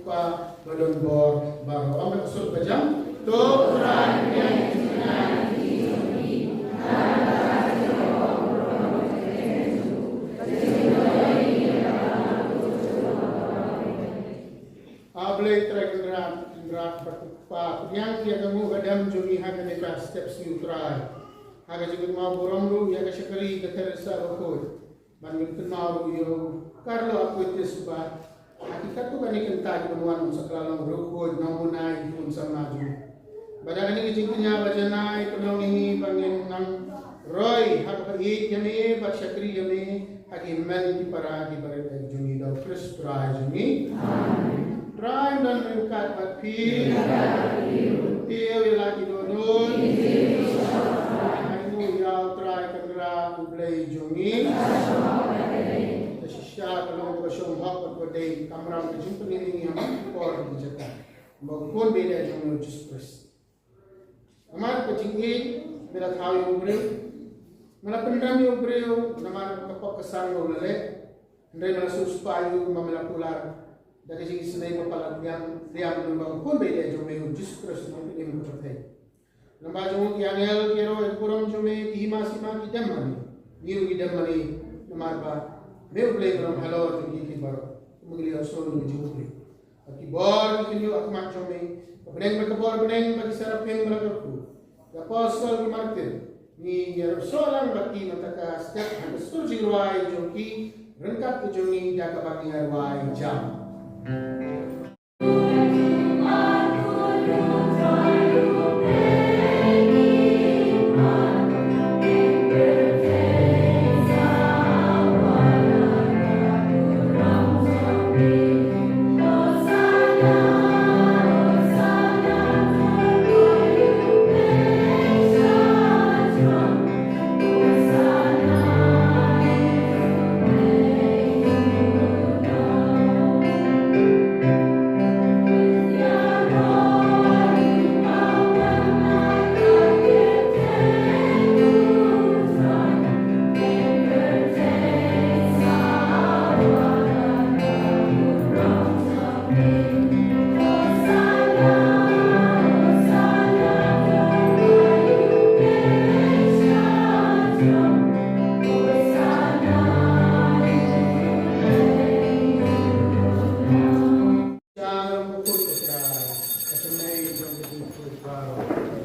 Kpa ba don bor baroh. Ong ka sur ka jam. To Trai, A Blei Trai Kynrad, Kynrad bad Kpa, pdiang ïa ka nguh ka dem jong ngi ha kane ka step sngi, Trai. Ha ka jingkynmaw burom ruh ïa ka shakri ka Theresa Bakhuid. Ban kynmaw ruh ïa u Carlo Acutis, ba ha ki katto katne kynta ki ban wan, un sa kylla long u riewkhuid, nongbuhai, khun samla jong u. Bad ha kane ka jingkñia ba janai, pynlong ïa ngi ba ngin nang roi ha kaba ïeit ïa me bad shakri ïa me ha ki hynmen ki para, ki barit jong ngi, da u Khrist Trai jong ngi. Amen. Trai un don ryngkat bad phi. Bad ïa la ki dohnud. Ai nguh ïa u Trai Kynrad, u Blei jong ngi. Shisha ka long kaba shong hok bad kaba dei, kamram ka jingpynim ïa ngi ha ki por ki jaka. Ba u Khun ba ïeit jong ngi, u Jisu Khrist. Namar ka jingïeit, me la thaw ïa u briew. Me la pynrem ïa u briew, namar ka pop ka sang ba u la leh. Hynrei me la sngewspah ïa u, kumba me la kular da ka jingisynei ba palat biang, biang, namar ba u Khun ba ïeit jong me, u Jisu Khrist, u nongpynim ka pyrthei. Namar jong u ki angel ki ïaroh ïa ka burom jong me, ki hima sima ki dem mane. Ngi ruh ngi dem mane, namar ba me u Blei ba long halor jong ki, ki baroh. Kumba ngi la ïohsngew na ka jong u Blei. Bad ki bor ki khynñiuh ha khmat jong me. Ka bneng bad ka bor bneng bad ki serafim ba la kyrkhu. Ki apostol, ki martir. Ngi ïaroh sah lang bad ki mynta ka step ha ka sur jingrwai jong ki, ryngkat ka jong ngi da kaba ngi ïa rwai jam.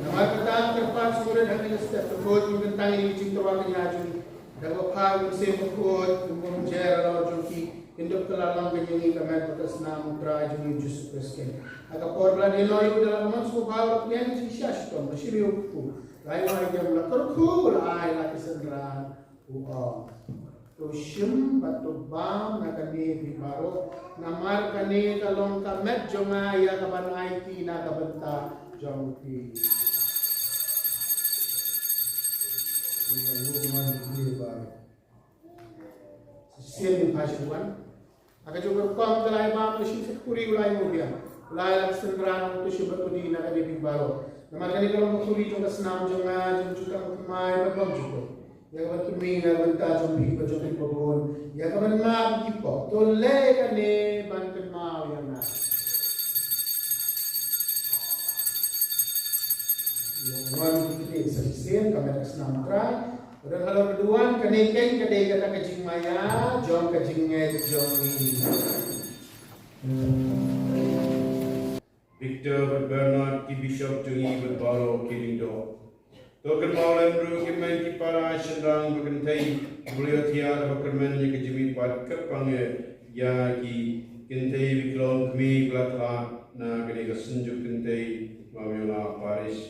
Namar kata, kyrpad sngewrit ha kane ka step, ka Trai, ngi kyntang ïa ka jingtyrwa kñia jong ngi. Da kaba phah u Mynsiem Bakhuid, un bym jer halor jong ki, kin dup kylla long ka jong ngi ka met bad ka snam u Trai jong ngi u Jisu Khrist. Ha ka por ba la dei noh ïa u, da la ka mon sngewbha, la pdiang ïa ka jingshisha shitom, la shim ïa u kpu, la ai ïa u, la kyrkhu, la ai ïa la ki synran, u ong: To shim bad to bam na kane phi baroh, namar kane ka long ka met jong nga ïa kaban aiti na ka bynta jong phi. Shisien ngin phai sha wan. Ha ka juh ka rukom, u la ai bam, u la shim sha ka kuri, u la ai nguh biang. U la ai la ka synran, to shim bad to die na kane phi baroh. Namar kane ka long ka kuri jong ka snam jong nga, jong ka jutang thymmai bad bymjukut, ïa kaban kyrmih na ka bynta jong phi bad jong ki babun, ïa kaban map ïa ki pop. To leh kane ban kynmaw ïa nga. Ïa wan ki kti sa shisien, ka met ka snam u Trai. Ka don halor ka duwan, kane keiñ ka dei kata ka jingmaïa jong ka jingngeit jong ngi. Victor bad Bernard, ki bishop jong ngi bad baroh ki lyngdoh. To kynmaw lem ruh ki hynmen ki para, shynrang bad kynthei, kiba la ïathiah bad kyrmen ïa ka jingmihpat, kyrpang eh ïa ki kynthei, ba ki long kmie ba la khlad na kane ka Synjuk Kynthei Mawïong Lah Parish.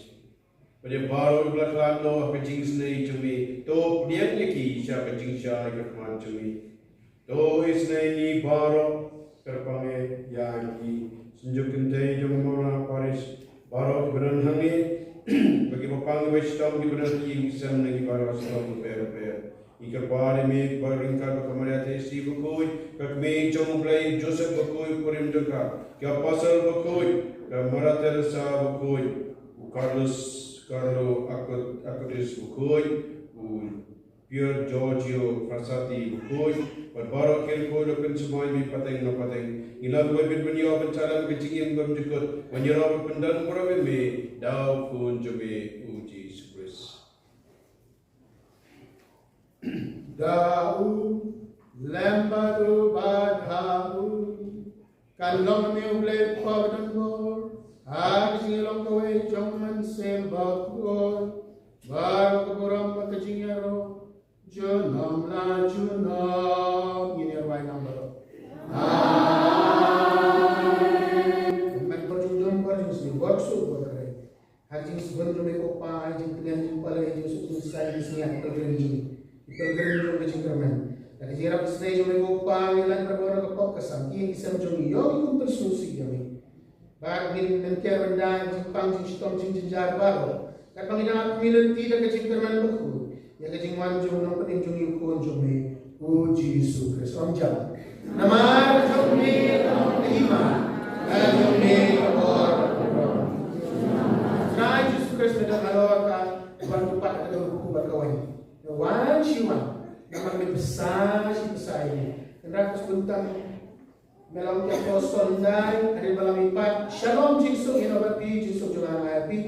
Bad ïa baroh kiba la khlad noh ha ka jingisynei jong me, to pdiang ïa ki sha ka jingshai ka khmat jong me. To isynei ïa ngi baroh, kyrpang eh ïa ki Synjuk Kynthei jong ka Mawïong Lah Parish baroh kiba don hangne, bad kiba pang kiba shitom, kiba don ha ïing ha sem, na ngi baroh shitom bapher bapher. Ngi kyrpad ïa me ba ryngkat bad ka Maria Theisotti Bakhuid, ka Kmie jong U Blei, Joseph Bakhuid u kurim jong ka, ki Apostol Bakhuid, ka Mother Teresa Bakhuid, u Carlos, Carlo Acu-, Acutis Bakhuid, u Pier Giorgio Frassati bakhuid, bad baroh ki riewkhuid ba pynsumar ïa me pateng na pateng. Ngi la duwai bad ban ïoh ban ïalam ka jingim bymjukut, ban ïarap bad pyndon burom ïa me da u Khun jong me u Jisu Khrist. Da u lem bad u bad ha u, kan long me u Blei Kpa badonbor, ha ka jingïalong kawei jong u Mynsiem Bakhuid, baroh ka burom bad ka jingïaroh junom la junom. Ngin ïa rwai lang baroh. Amen. Amen. Bor jong u dum, bor jong u sniew, bor ksuid, bor kyrhai. Ha ka jingsbun jong me ko Kpa, ha ka jingtngen jingpalei, ha ka jingsuk jingsaiñ, ha ka jingïaid pilgrim jong, pilgrim jong ka jingkyrmen. Da ka jingïarap isynei jong me ko Kpa, ngi lait barabor na ka pop ka sam, ki ïing ki sem jong ngi, ïoh ki kum pynsngewsih ïa me. Bad ngin, ngin ker ban da jingpang jingshitom jingjynjar baroh. Katba ngi dang ap ngi lynti da ka jingkyrmen bakhuid ïa ka jingwan jong u Nongpynim jong ngi, u Khun jong me u Jisu Khrist. Ong jam. Namar jong me ka hima, namar jong me ka bor. Trai Jisu Khrist me don halor ka wan, u pat ka don u bad ka wan. Wan shi wan. Namar me bsa shi bsa ïa ngi. Kynrad ka sbun tang Me long ki apostol hyndai, hadien ba la mih pat, shalom, jingsuk ïa phi, jingsuk jong nga ïa phi.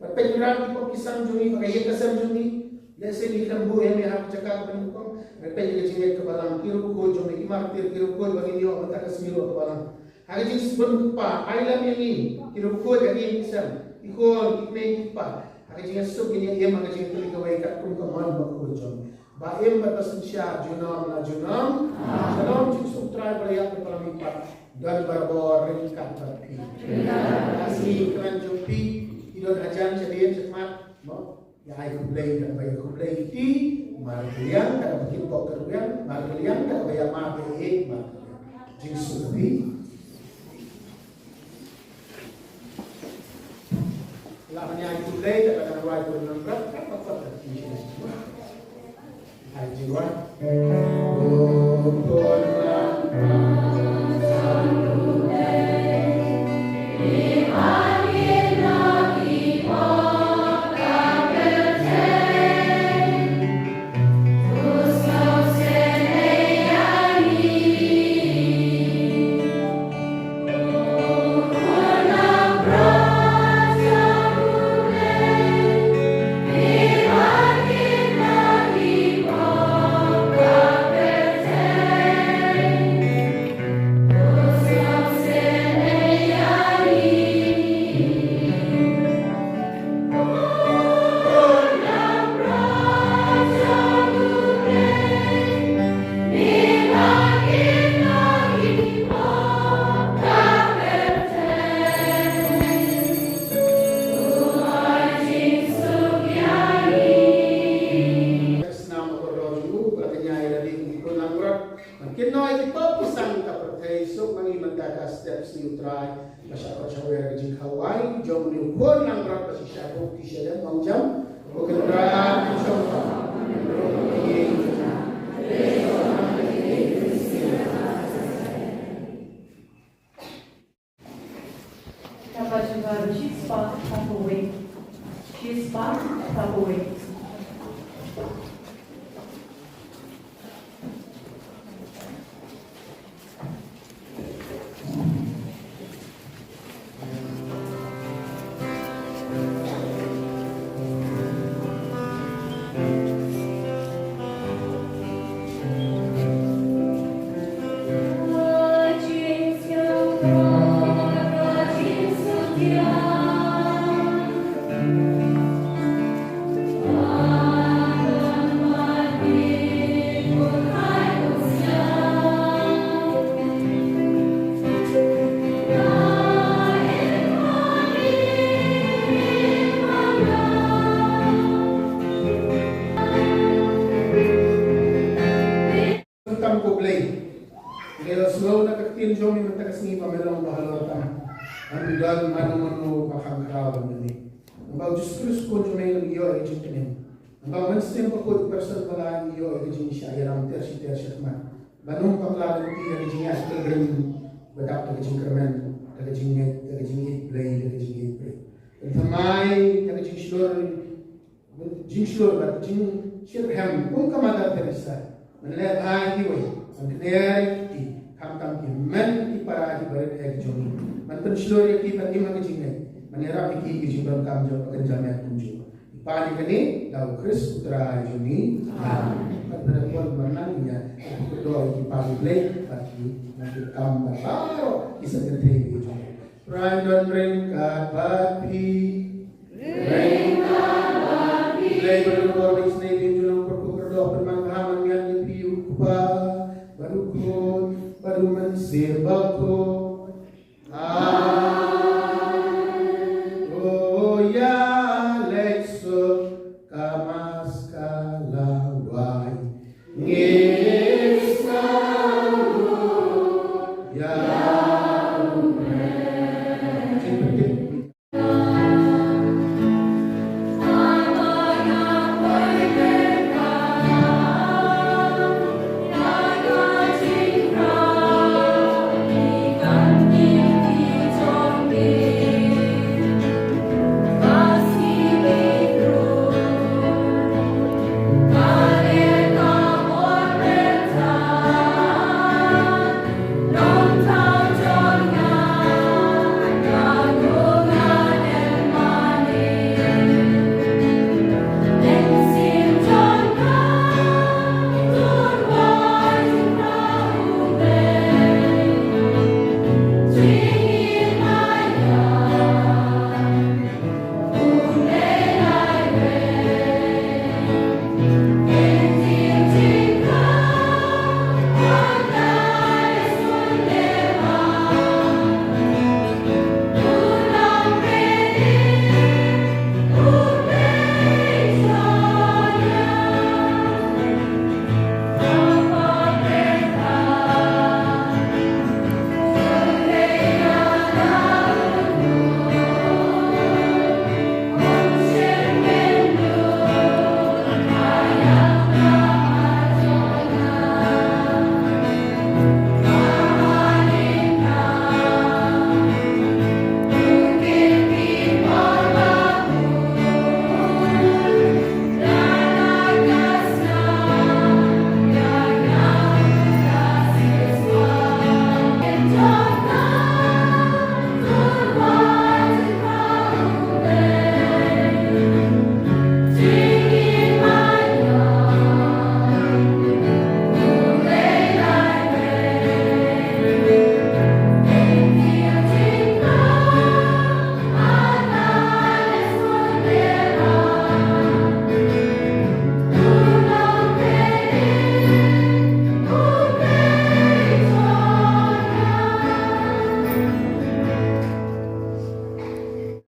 Bad peit Kynrad, ki pop ki sam jong ngi, bad ka ïing ka sem jong ngi. Lehse ngi khlem buh ïa me ha ka jaka kaba nyngkong. Bad peit ïa ka jingngeit ka balang, ki riewkhuid jong me, ki martir, ki riewkhuid ba ngin ïoh mynta ka sngi ruh ka balang. Ha ka jingsbun Kpa, ai lem ïa ngi, ki riewkhuid ha ka ïing ka sem, ki khun, ki kmie, ki kpa. Ha ka jingïasuk ngin ïa im, ha ka jingïatylli kawei katkum ka mon bakhuid jong me. Ba im bad ba synshar junom la junom. Shalom, jingsuk Trai ba la ïap bad ba la mih pat, don barabor ryngkat bad phi. Ka sngi kyrmen jong phi, ki don hajan shadien shakhmat, mo. Ïa ai khublei, ïa ai khublei ïa phi, markylliang, kata ba kin pok kyrmen, markylliang, kata ba ïa ma ba ïa ma. Jingsuk phi. La ban ïa khublei, la ban rwai bun nang brak, ka pa pa. Ai ji rwai. Snam ba kordor jong u, ba la kñia ïa lade u khun langbrot. Ban kynnoh ïa ki pop ki sang ka pyrthei, suk ma ngi mynta ka step sngi U Trai. Ba shah kot shah wer ka jingkhawai jong une u khun langbrot, ba shisha buh ki sha lem, ong jam. Ko Kynrad, ki shong. Tapa Jubah, shispah thapawei. Shispah thapawei. Tam ko Blei. Blei, la sngew na ka ktien jong me mynta ka sngi ba me long ba halor tam. Ngan ym don mano mano ba kham khraw ban ïa me. Namar ba u Jisu Khrist u Khun jong me ngi ïoh ïa ka jingkmen. Namar ba u Mynsiem Bakhuid u person ba la ngi ïoh ïa ka jingshah ïalam ter shi ter shakhmat. Ba num pang la lynti ïa ka jingïaid pilgrim, ba dap da ka jingkyrmen, da ka jingngeit, da ka jingïeit Blei, da ka jingïeit briew. Thymmai da ka jingshlur, jingshlur bad jing Shitrhem kum ka Mother Teresa, ban leh bha ïa kiwei, ban kner ïa ki, khamtam ki hynmen ki para ki barit eh ki jong ngi. Ban pynshlur ïa ki ban im ha ka jingngeit, ban ïarap ïa ki ha ka jingdonkam jong ka kynja met kumjuh. Ki pan ïa kane da U Khrist U Trai jong ngi. Amen. Bad ban da pynmarna ïa ki, kyrdoh ïa ki para ki Blei bad ki nongtrei kam bad baroh ki seng kynthei ki jong ngi. Trai don ryngkat bad phi. Ryngkat bad phi. Blei ba don bor